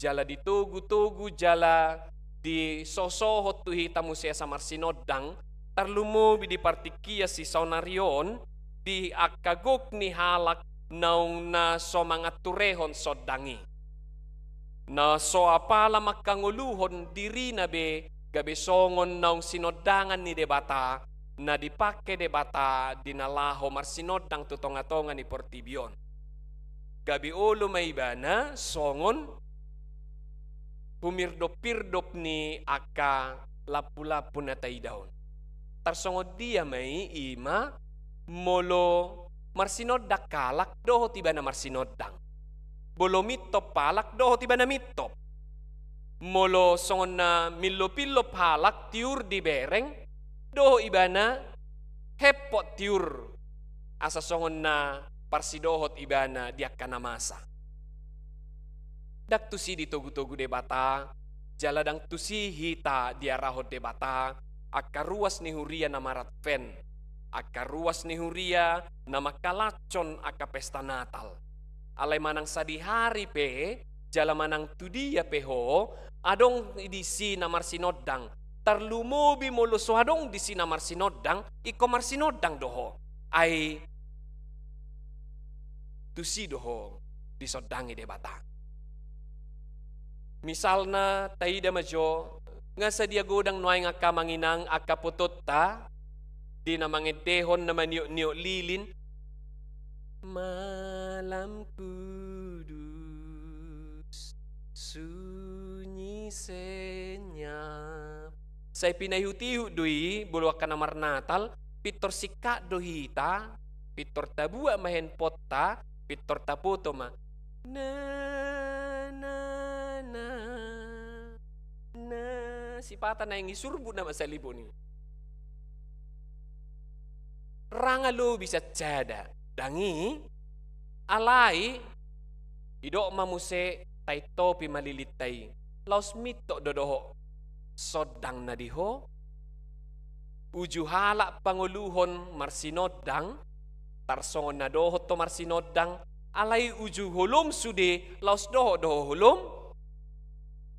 Jala ditogu-togu jala disosohot tu hita muse asa marsinondang, tarlumobi di partingkian sisaonari on, di angka gok ni halak naung na so manganturehon sondang i. Na so apala mangkangoluhon dirina be gabe songon naung sinondangan ni Debata, na dipangke Debata di na laho marsinondang tu tonga-tonga ni portibi on. Gabe olo ma ibana songon humirdop-hirdop ni angka lampu-lampu na taida on. Tarsongon dia ma i, i ma molo marsinondang halak, dohot ibana marsinondang. Molo mintop halak, dohot ibana mintop. Molo songon na millop-illop halak tiur dibereng, dohot ibana hempot tiur, asa songon na parsidohot ibana di angka na masa. Ndang tusi ditogu-togu Debata, jala ndang tusi hita diarahon Debata, angka ruas ni huria na maradven, angka ruas ni huria na mangkalashon angka pesta Natal. Alai manang sadihari pe, jala manang tu dia pe ho, adong disi na marsinondang. Tarlumobi molo so adong disi na marsinondang, ingkon marsinondang do ho. Ai tusi do ho disondangi Debata. Misalna, taida ma jo, nga sadia godang nuaeng angka amang inang, angka ipotonta, di na mangendehon na maniok-niok lilin. Malam kudus, sunyi senyap. Sai pinaihut-ihut do i, molo angka na marnatal, pintor singkat do hita, pintor tabuat ma handphoneta, pintor tapoto ma. Na, na, na, na, sipata naeng i surbut nama salibun i. ra nga lobi sansada. Dang i, alai didok ma muse taintopi ma lilinta i, laos mintor do dohot sondang na di ho. Uju halak pangoluhon marsinondang, tarsongon na dohot ho marsinondang, alai uju holom sude laos dohot do ho holom.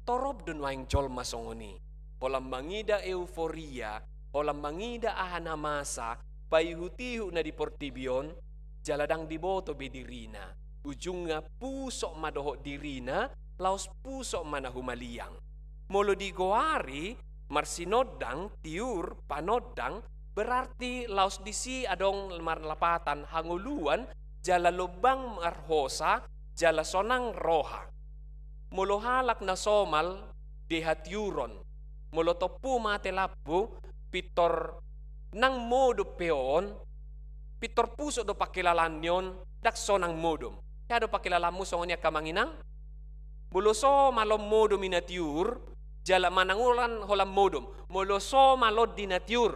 Torop do nuaeng jolma songon i, holan mangida euforia, holan mangida aha na masa, paihutihut na di portibi on, jala dang diboto be dirina. Ujungna pusok ma dohot dirina, laos pusok ma na humaliang. Molo digoari marsinondang, tiur, panondang, berarti laos disi adong marlapatan hangoluan, jala lombang marhosa, jala sonang roha. Molo halak na somal dihatiuron, molo tompu mate lampu, pintor nang modom pe on, pintor pusok do pangkilalaanni on, dang sonang modom. Hea do pangkilalaanmu songon i angka amang inang? Molo somal on modom i na tiur, jala manang ulang holan modom. Molo somal on di na tiur,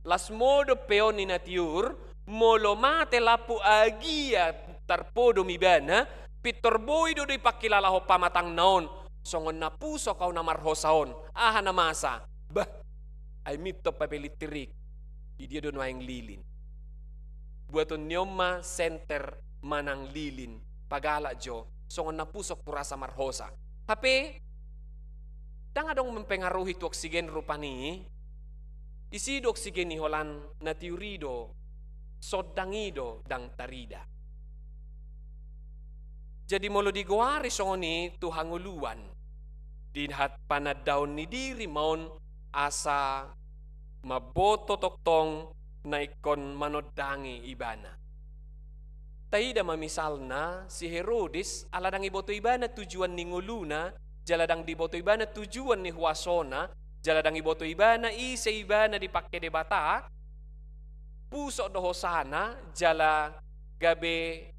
laos modom pe on i na tiur, molo mate lampu agia tarpodom ibana, pintor boi do dipangkilalahon pamatangna on, songon na pusok au na marhosa on. Aha na masa? Bah, ai mintor pe listrik. Di dia do nuaeng lilin? Buaton ni on ma senter manang lilin, pagalak jo, songon na pusok hurasa marhosa. Hape, dang adong mempengaruhi tu oksigen rupani. Isi do oksigen i holan na tiur i do, sondang i do dang tarida. Jadi molo digoari songon i tu hangoluan, di hat panandaon ni diri ma on asa mamboto tongtong na ingkon manondangi ibana. Taida ma misalna si Herodes, ala dang diboto ibana tujuan ni ngoluna, jala dang diboto ibana tujuan ni huasona, jala dang diboto ibana ise ibana dipangke Debata, pusok do hosana, jala gabe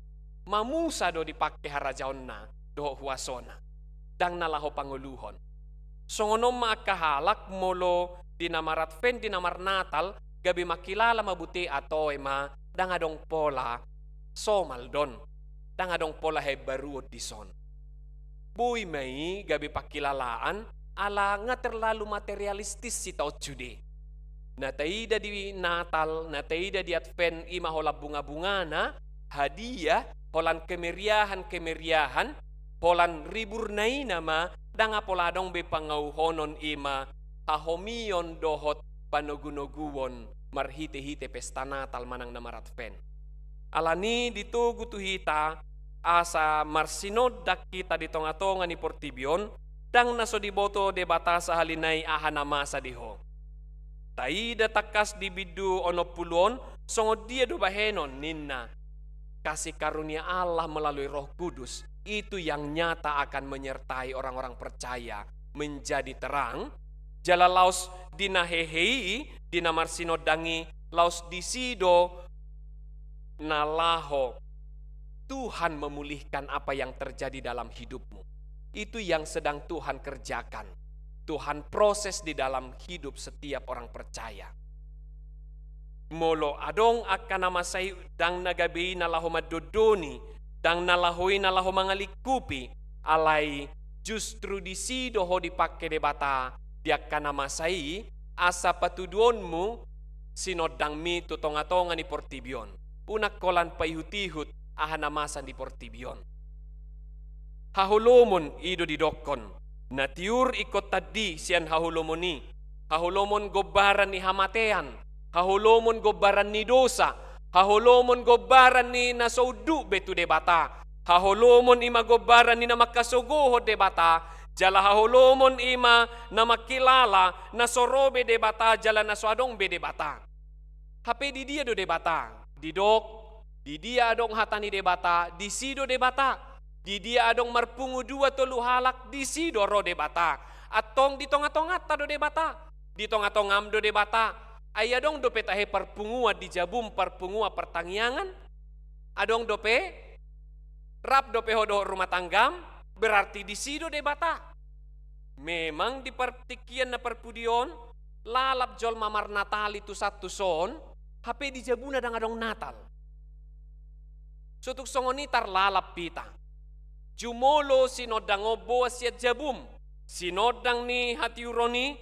mamusa do dipangke harajaonna dohot huasona. Dang na laho pangoluhon. Songon on ma angka halak molo di na mar-Advent, di na marnatal, gabe mangkilala ma bute, atoe ma, dang adong pola somal do on, dang adong pola haimbaruon dison. Boi ma i gabe pangkilalaan, ala nga terlalu materialistis hita on sude. Na taida di Natal, na taida di Advent, i ma holan bungabungana, hadiah, holan kemeriahan-kemeriahan, holan riburna i nama, dang pola adong be pangauhonon, i ma hahomion dohot panogunoguon marhitehite pesta Natal manang na mar-Advent. Alani ditogu tu hita, asa marsinondang hita di tongatonga ni portibi on, dang na so diboto Debata sahali nai aha na masa di ho. Taida tangkas di bindu onom pulu on, songon dia do bahenon ninna, kasih karunia Allah melalui Roh Kudus itu yang nyata akan menyertai orang-orang percaya menjadi terang. Jala laos di na hehe i, di na marsinondang i, laos disi do na laho Tuhan memulihkan apa yang terjadi dalam hidupmu. Itu yang sedang Tuhan kerjakan. Tuhan proses di dalam hidup setiap orang percaya. Molo adong angka na masa i, dang na gabe i na laho mandondoni, dang na laho i na laho mangalingkupi, alai justru disi do ho dipangke Debata di angka na masa i, asa patuduonmu sinondangmi tu tongatonga ni portibi on. Unang holan paihutihut aha na masa di portibi on. Haholomon i do didokkon. Na tiur ingkon tandi sian haholomon i. Haholomon gombaran ni hamatean. Haholomon gombaran ni dosa. Haholomon gombaran ni na so unduk be tu Debata. Haholomon i ma gombaran ni na mangkasogohon Debata. Jala haholomon i ma na mangkilala na so ro be Debata jala na so adong be Debata. Hape di dia do Debata? Didok, di dia adong hata ni Debata, disi do Debata. Di dia adong marpungu dua tolu halak, disi do ro Debata. Antong di tongatonganta do Debata. Di tongatongam do Debata. Ai adong dope tahe parpunguan di jabum, parpunguan partangiangan? Adong dope? Rap dope ho dohot rumah tanggam? Berarti disi do Debata. Memang di partingkian na parpudi on, lalap jolma marnatali tusan tuson, Hape di jabuna ndang adong Natal. Sotung songon i tarlalap hita. Jumolo sinondang on boan sian jabum. Sinondang ni hatiuron i,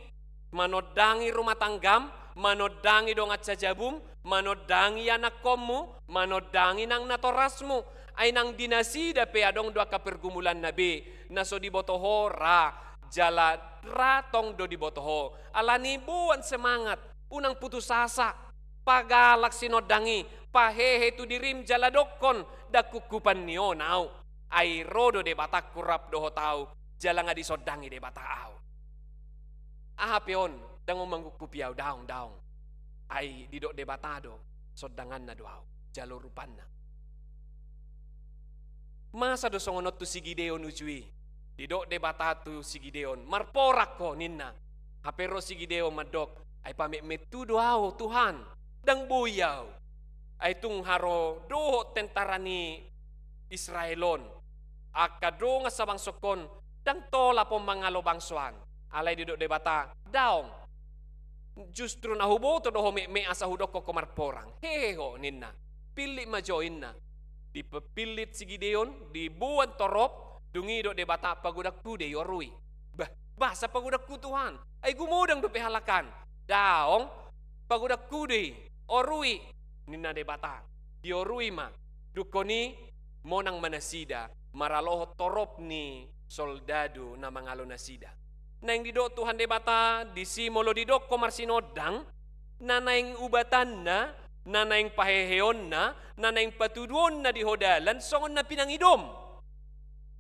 manondangi rumah tanggam, manondangi dongan sajabum, manondangi anakkonmu, manondangi nang natorasmu. Ai nang di nasida pe adong do angka pergumulanna be, na so diboto ho ra, jala ra tong do diboto ho. Alani boan semangat, unang putus asa. Pagalak sinondang i, pahehe tu dirim jala dokkon, ndang hungkupan ni on ahu. Ai ro do Debatangku rap dohot ahu, jala nga disondangi Debata ahu. Aha pe on, ndang on manghungkupi ahu, daong, daong. Ai didok Debata do, sondanganna do ahu, jalo rupanna. Masa do songon on tu si Gideon uju i. Didok Debata tu si Gideon, marporang ho ninna. Hape ro si Gideon mandok, ai pametmet tu do ahu Tuhan, ndang boi ahu. Ai tung haro dohot tentara ni Israel on, angka dongan sabangsongkon, ndang tolap on mangalo bangso an. Alai didok Debata, daong. Justru na huboto do ho metmet asa hudokkon ho marporang. Hehe ho ninna. Pillit ma jo inna. Dipillit si Gideon, diboan torop, dung i didok Debata, pagodangku do i, oru i. Bah, boasa pagodangku Tuhan? Ai gumodang dope halak an. Daong, pagodangku do i, oru i, ninna Debata. Diorui ma, dungkon i monang ma nasida, maralohon torop ni soldadu na mangalo nasida. Naeng didok Tuhan Debata, disi molo didok ho marsinondang, na naeng ubatanna, na naeng paheheonna, na naeng patuduonna di ho dalan, songon na pinang idom.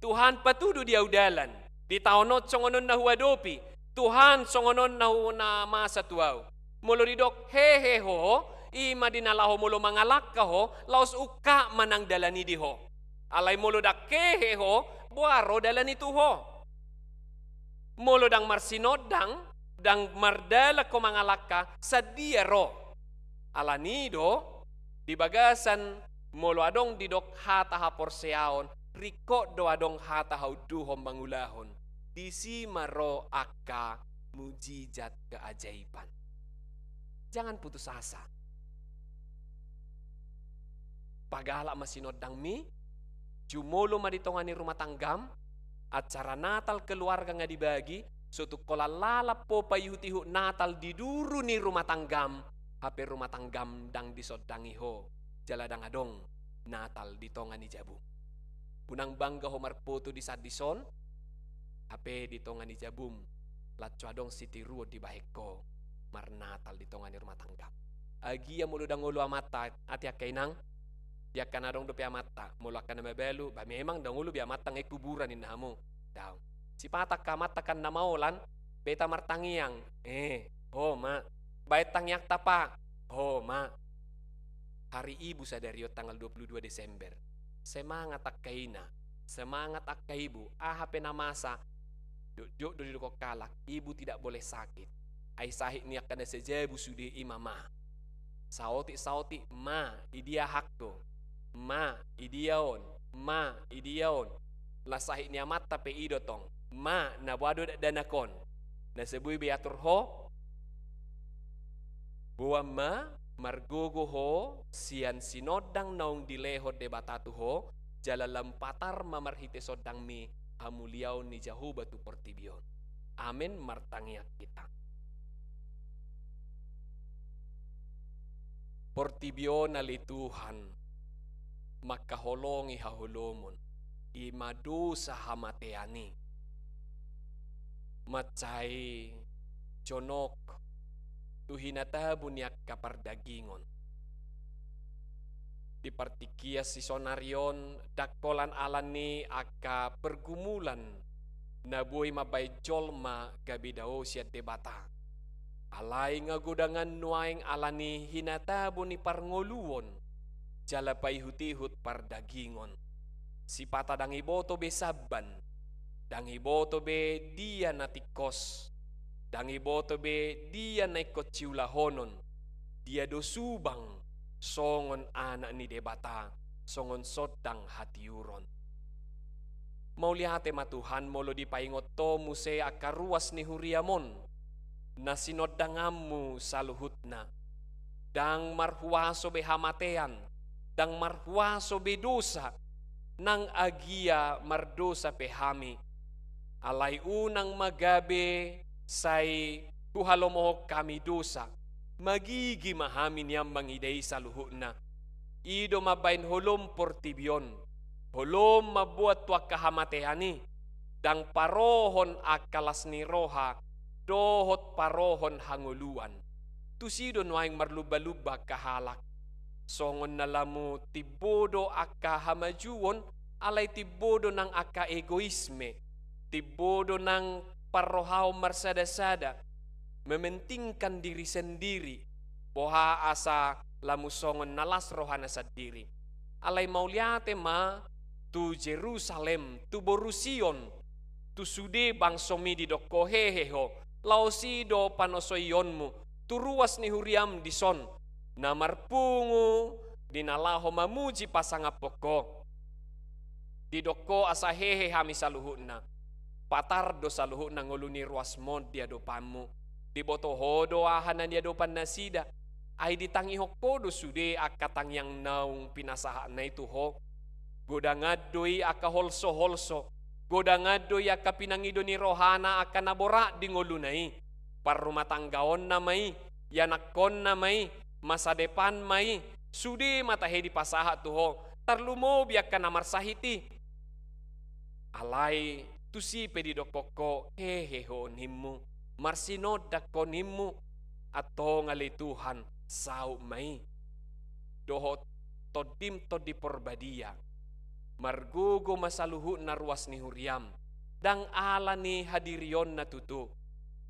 Tuhan, patudu di ahu dalan. Di taon on songon on na huadopi. Tuhan, songon on na hu-, na masa tu ahu. Molo didok hehe ho, i ma di na laho molo mangalangka ho, laos ungkap ma nang dalan i di ho. Alai molo ndang hehe ho, boha ro dalan i tu ho? Molo ndang marsinondang, ndang mardalan ho mangalangka, sandia ro? Alani do, di bagasan molo adong didok hata haporseaon, ringkot do adong hata haunduhon mangulahon. Disi ma ro angka mujizat keajaiban. Jangan putus asa. Pagalak ma sinondangmi, jumolo ma di tonga ni rumah tanggam, acara Natal keluarga nga dibagi, sotung holan lalap ho paihut-ihut Natal di duru ni rumah tanggam, hape rumah tanggam ndang disondangi ho, jala ndang adong Natal di tonga ni jabum. Unang bangga ho marpoto di sandis on, hape di tonga ni jabum, lan so adong sitiruon dibahen ho marnatal di tonga ni rumah tanggam. Agia molo ndang olo amanta, ate angka inang, di angka na adong dope amanta, molo angka na mabalu, ba memang ndang olo be amanta nga i kuburan ninna hamu. Daong. Sipata angka amanta kan na maolan, beta martangiang. Eh, ho ma. Baen tangiangta pa. Ho ma. Hari Ibu sadari on tanggal dua puluh dua Desember. Semangat angka ina, semangat angka ibu, aha pe na masa, jotjot do didok halak, ibu tidak boleh sakit. Ai sahit ni angka na sajabu sude i ma ma. Saotik-saotik ma, idia hakko. Ma, idia on. Ma, idia on. Las sahit ni amanta pe i do tong. Ma, na boha do dakdanak on? Na so boi be atur ho? Boan ma, margogo ho, sian sinondang naung dilehon Debata tu ho, jala lam patar ma marhite sondangmi hamuliaon ni Jahowa tu portibi on. Amen, martangiang hita. Portibi on ale Tuhan, mangkaholongi haholomon, i ma dosa hamatean i. Mansai jonok tu hinatabo ni angka pardagingon. Di partingkian sisonari on, ndang holan ala ni angka pergumulan na boi mambahen jolma gabe dao sian Debata. Alai nga godangan nuaeng ala ni hinatabo ni parngoluon, jala paihut-ihut pardagingon. Sipata ndang iboto be samban, ndang iboto be dia na tingkos, ndang iboto be dia na ingkon siulahonon, dia do subang songon anak ni Debata, songon sondang hatiuron. Mauliate ma Tuhan molo dipaingot Ho muse angka ruas ni huriam on, na sinondanganmu saluhutna. Ndang marhuaso be hamatean, ndang marhuaso be dosa, nang agia mardosa pe hami. Alai unang ma gabe sai huhalomohon hami dosa. Magigi ma hami nian mangida i saluhutna. I do mambahen holom portibi on. Holom mamboan tu angka hamatean i. Ndang parohon angka las ni roha dohot parohon hangoluan. Tusi do nuaeng marlumba-lumba angka halak. Songon na lamu timbo do angka hamajuon, alai timbo do nang angka egoisme, timbo do nang parrohaon marsada-sada, mementingkan diri sendiri, boha asa lamu songon na las rohana sandiri. Alai mauliate ma tu Jerusalem, tu boru Sion, tu sude bangsomi didok ho hehe ho, laos i do panosoionmu, tu ruas ni huriam dison, na marpungu di na laho mamuji pasangaphon ho. Didok ho asa hehe hami saluhutna. Patar do saluhutna ngolu ni ruasmon di adopanmu. Diboto ho do aha na niadopan nasida. Ai ditangihon ho do sude angka tangiang naung pinasahatna i tu ho. Godangan do i angka holso-holso. Godangan do i angka pinangido ni rohana angka na borat di ngoluna i. Parrumatanggaonna ma i, ianakkonna ma i, masa depan ma i, sude ma tahe dipasahat tu ho, tarlumobi angka na marsahit i. Alai tusi pe didokkon ho hehe ho ninmu, marsinondang ho ninmu, antong ale Tuhan, saut ma i. Dohot Tondim Tondi Porbadia, margogo ma saluhutna ruas ni huriam, ndang ala ni hadirionna tutu,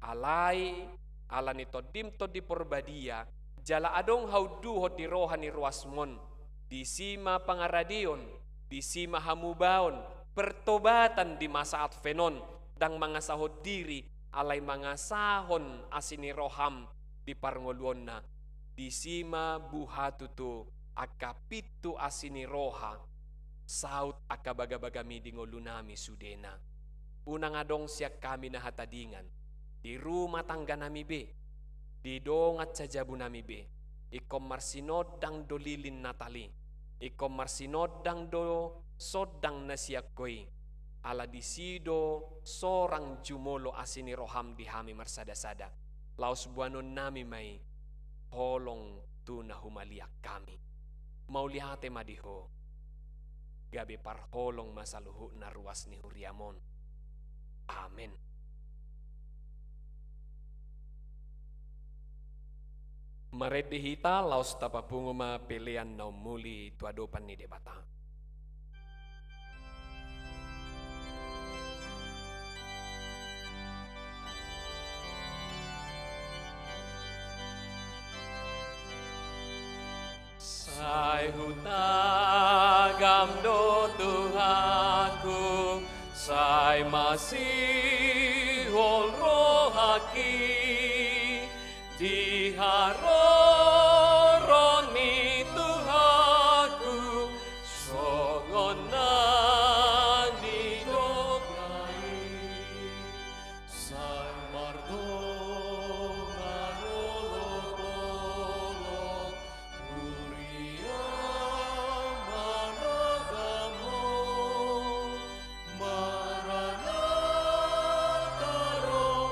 alai ala ni Tondim Tondi Porbadia, jala adong haunduhon di roha ni ruasmon, disi ma pangaradeon, disi ma hamubaon, pertobatan di masa Advent on, ndang mangasahon diri, alai mangasahon asi ni roham di parngoluonna. Disi ma buha tutu angka pintu asi ni roha, saut angka bagabagami di ngolunami sudena. Unang adong sian hami na hatadingan, di rumah tangganami be, di dongan sajabunami be, ingkon marsinondang do lilin Natal i, ingkon marsinondang do sondang na sian ho i, ala disi do sorang jumolo asi ni roham di hami marsada-sada. Laos boanonnami ma i holong tu na humaliang hami. Mauliate ma di ho, gabe parholong ma saluhutna ruas ni huriam on. Amen. Marende hita laos tapapungu ma pelean na ummuli tu adopan ni Debata. Sai hutagam do Tuhanku, sai masihol rohangki, di haroro ni Tuhanku, songon na nidokna i. Sai mardongan olopolop, huria managam ho, Maranatha ro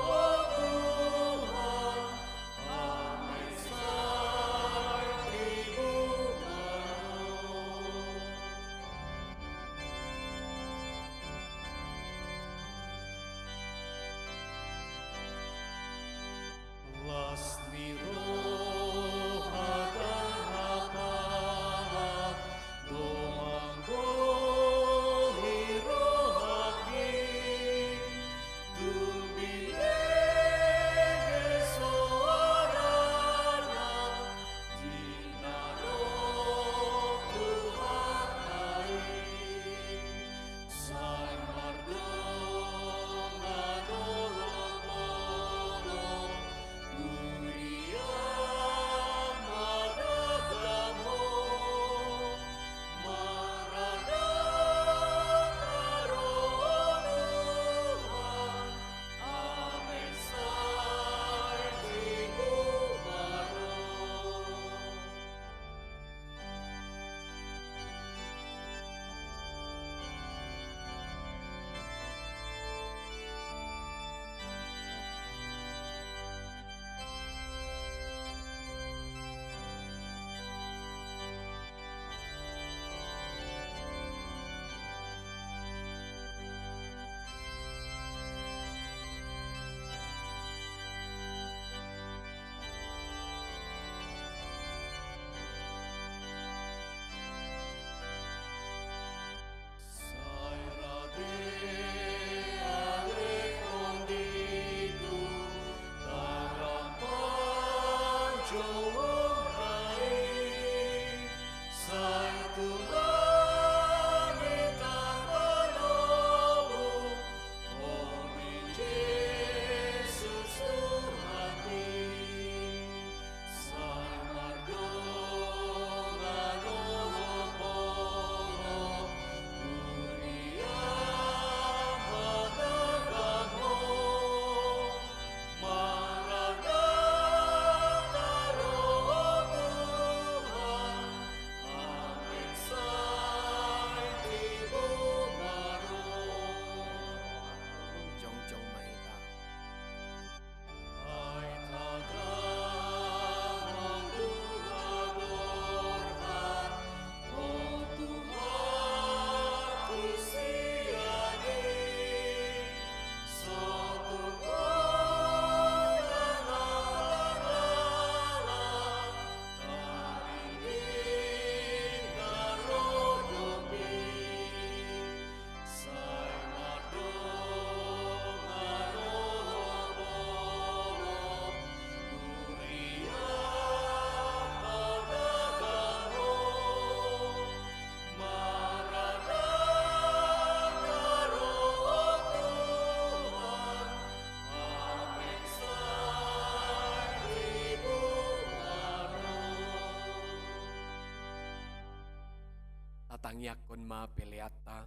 Tangiangkon ma peleanta.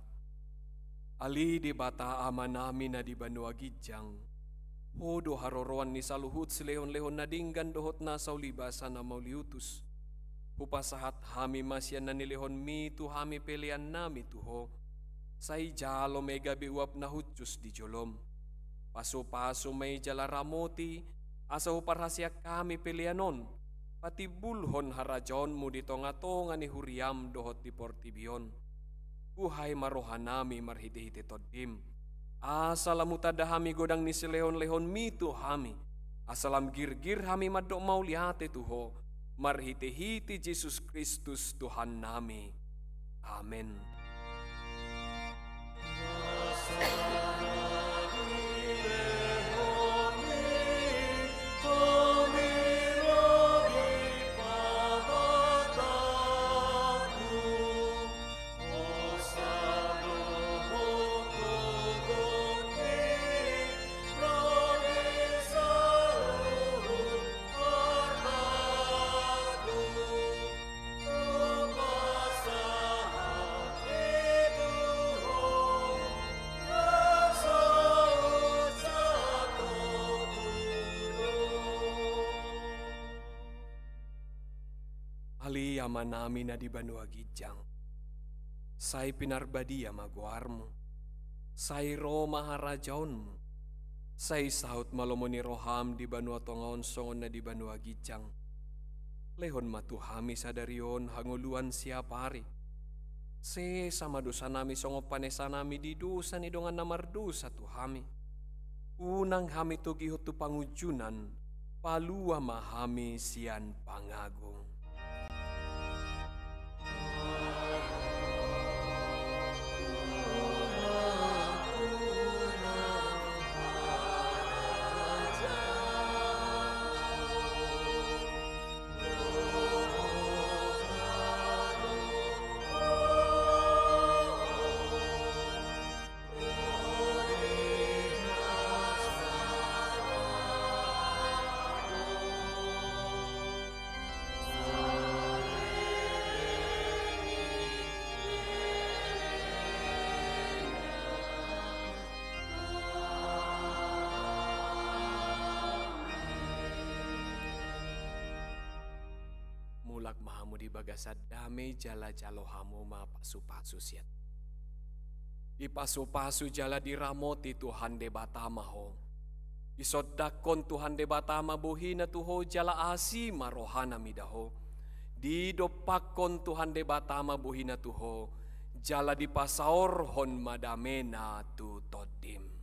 Ale Debata Amanami na di banua ginjang, Ho do haroroan ni saluhut silehonlehon na denggan dohot na saulibasa na mauliutus. Hupasahat hami ma sian na nilehonMi tu hami peleannami tu Ho. Sai jalo ma i gabe uap na hushus di joloM. Pasupasu ma i jala ramoti, asa huparhaseang hami pelean on patimbulhon harajaonMu di tongatonga ni huriaM dohot di portibi on. Buhai ma rohanami marhitehite TondiM, asa lam hutanda hami godang ni silehonlehonMi tu hami, asa lam girgir hami mandok mauliate tu Ho, marhitehite Jesus Kristus Tuhannami. Amen. Ale Amanami na di banua ginjang, sai pinarbadia ma goarMu. Sai ro ma harajaonMu. Sai saut ma lomo ni rohaM di banua tonga on songon na di banua ginjang. Lehon ma tu hami sadari on hangoluan siapari. Sesa ma dosanami songon panesanami di dosa ni dongan na mardosa tu hami. Unang hami togihon tu pangunjunan, palua ma hami sian pangago. Mulak ma hamu di bagasan dame jala jalo hamu ma pasupasu sian. Dipasupasu jala diramoti Tuhan Debata ma ho. Disondangkon Tuhan Debata ma bohina tu ho jala asi ma rohana mida ho. Didompakkon Tuhan Debata ma bohina tu ho jala dipasaorhon ma damena tu tondim.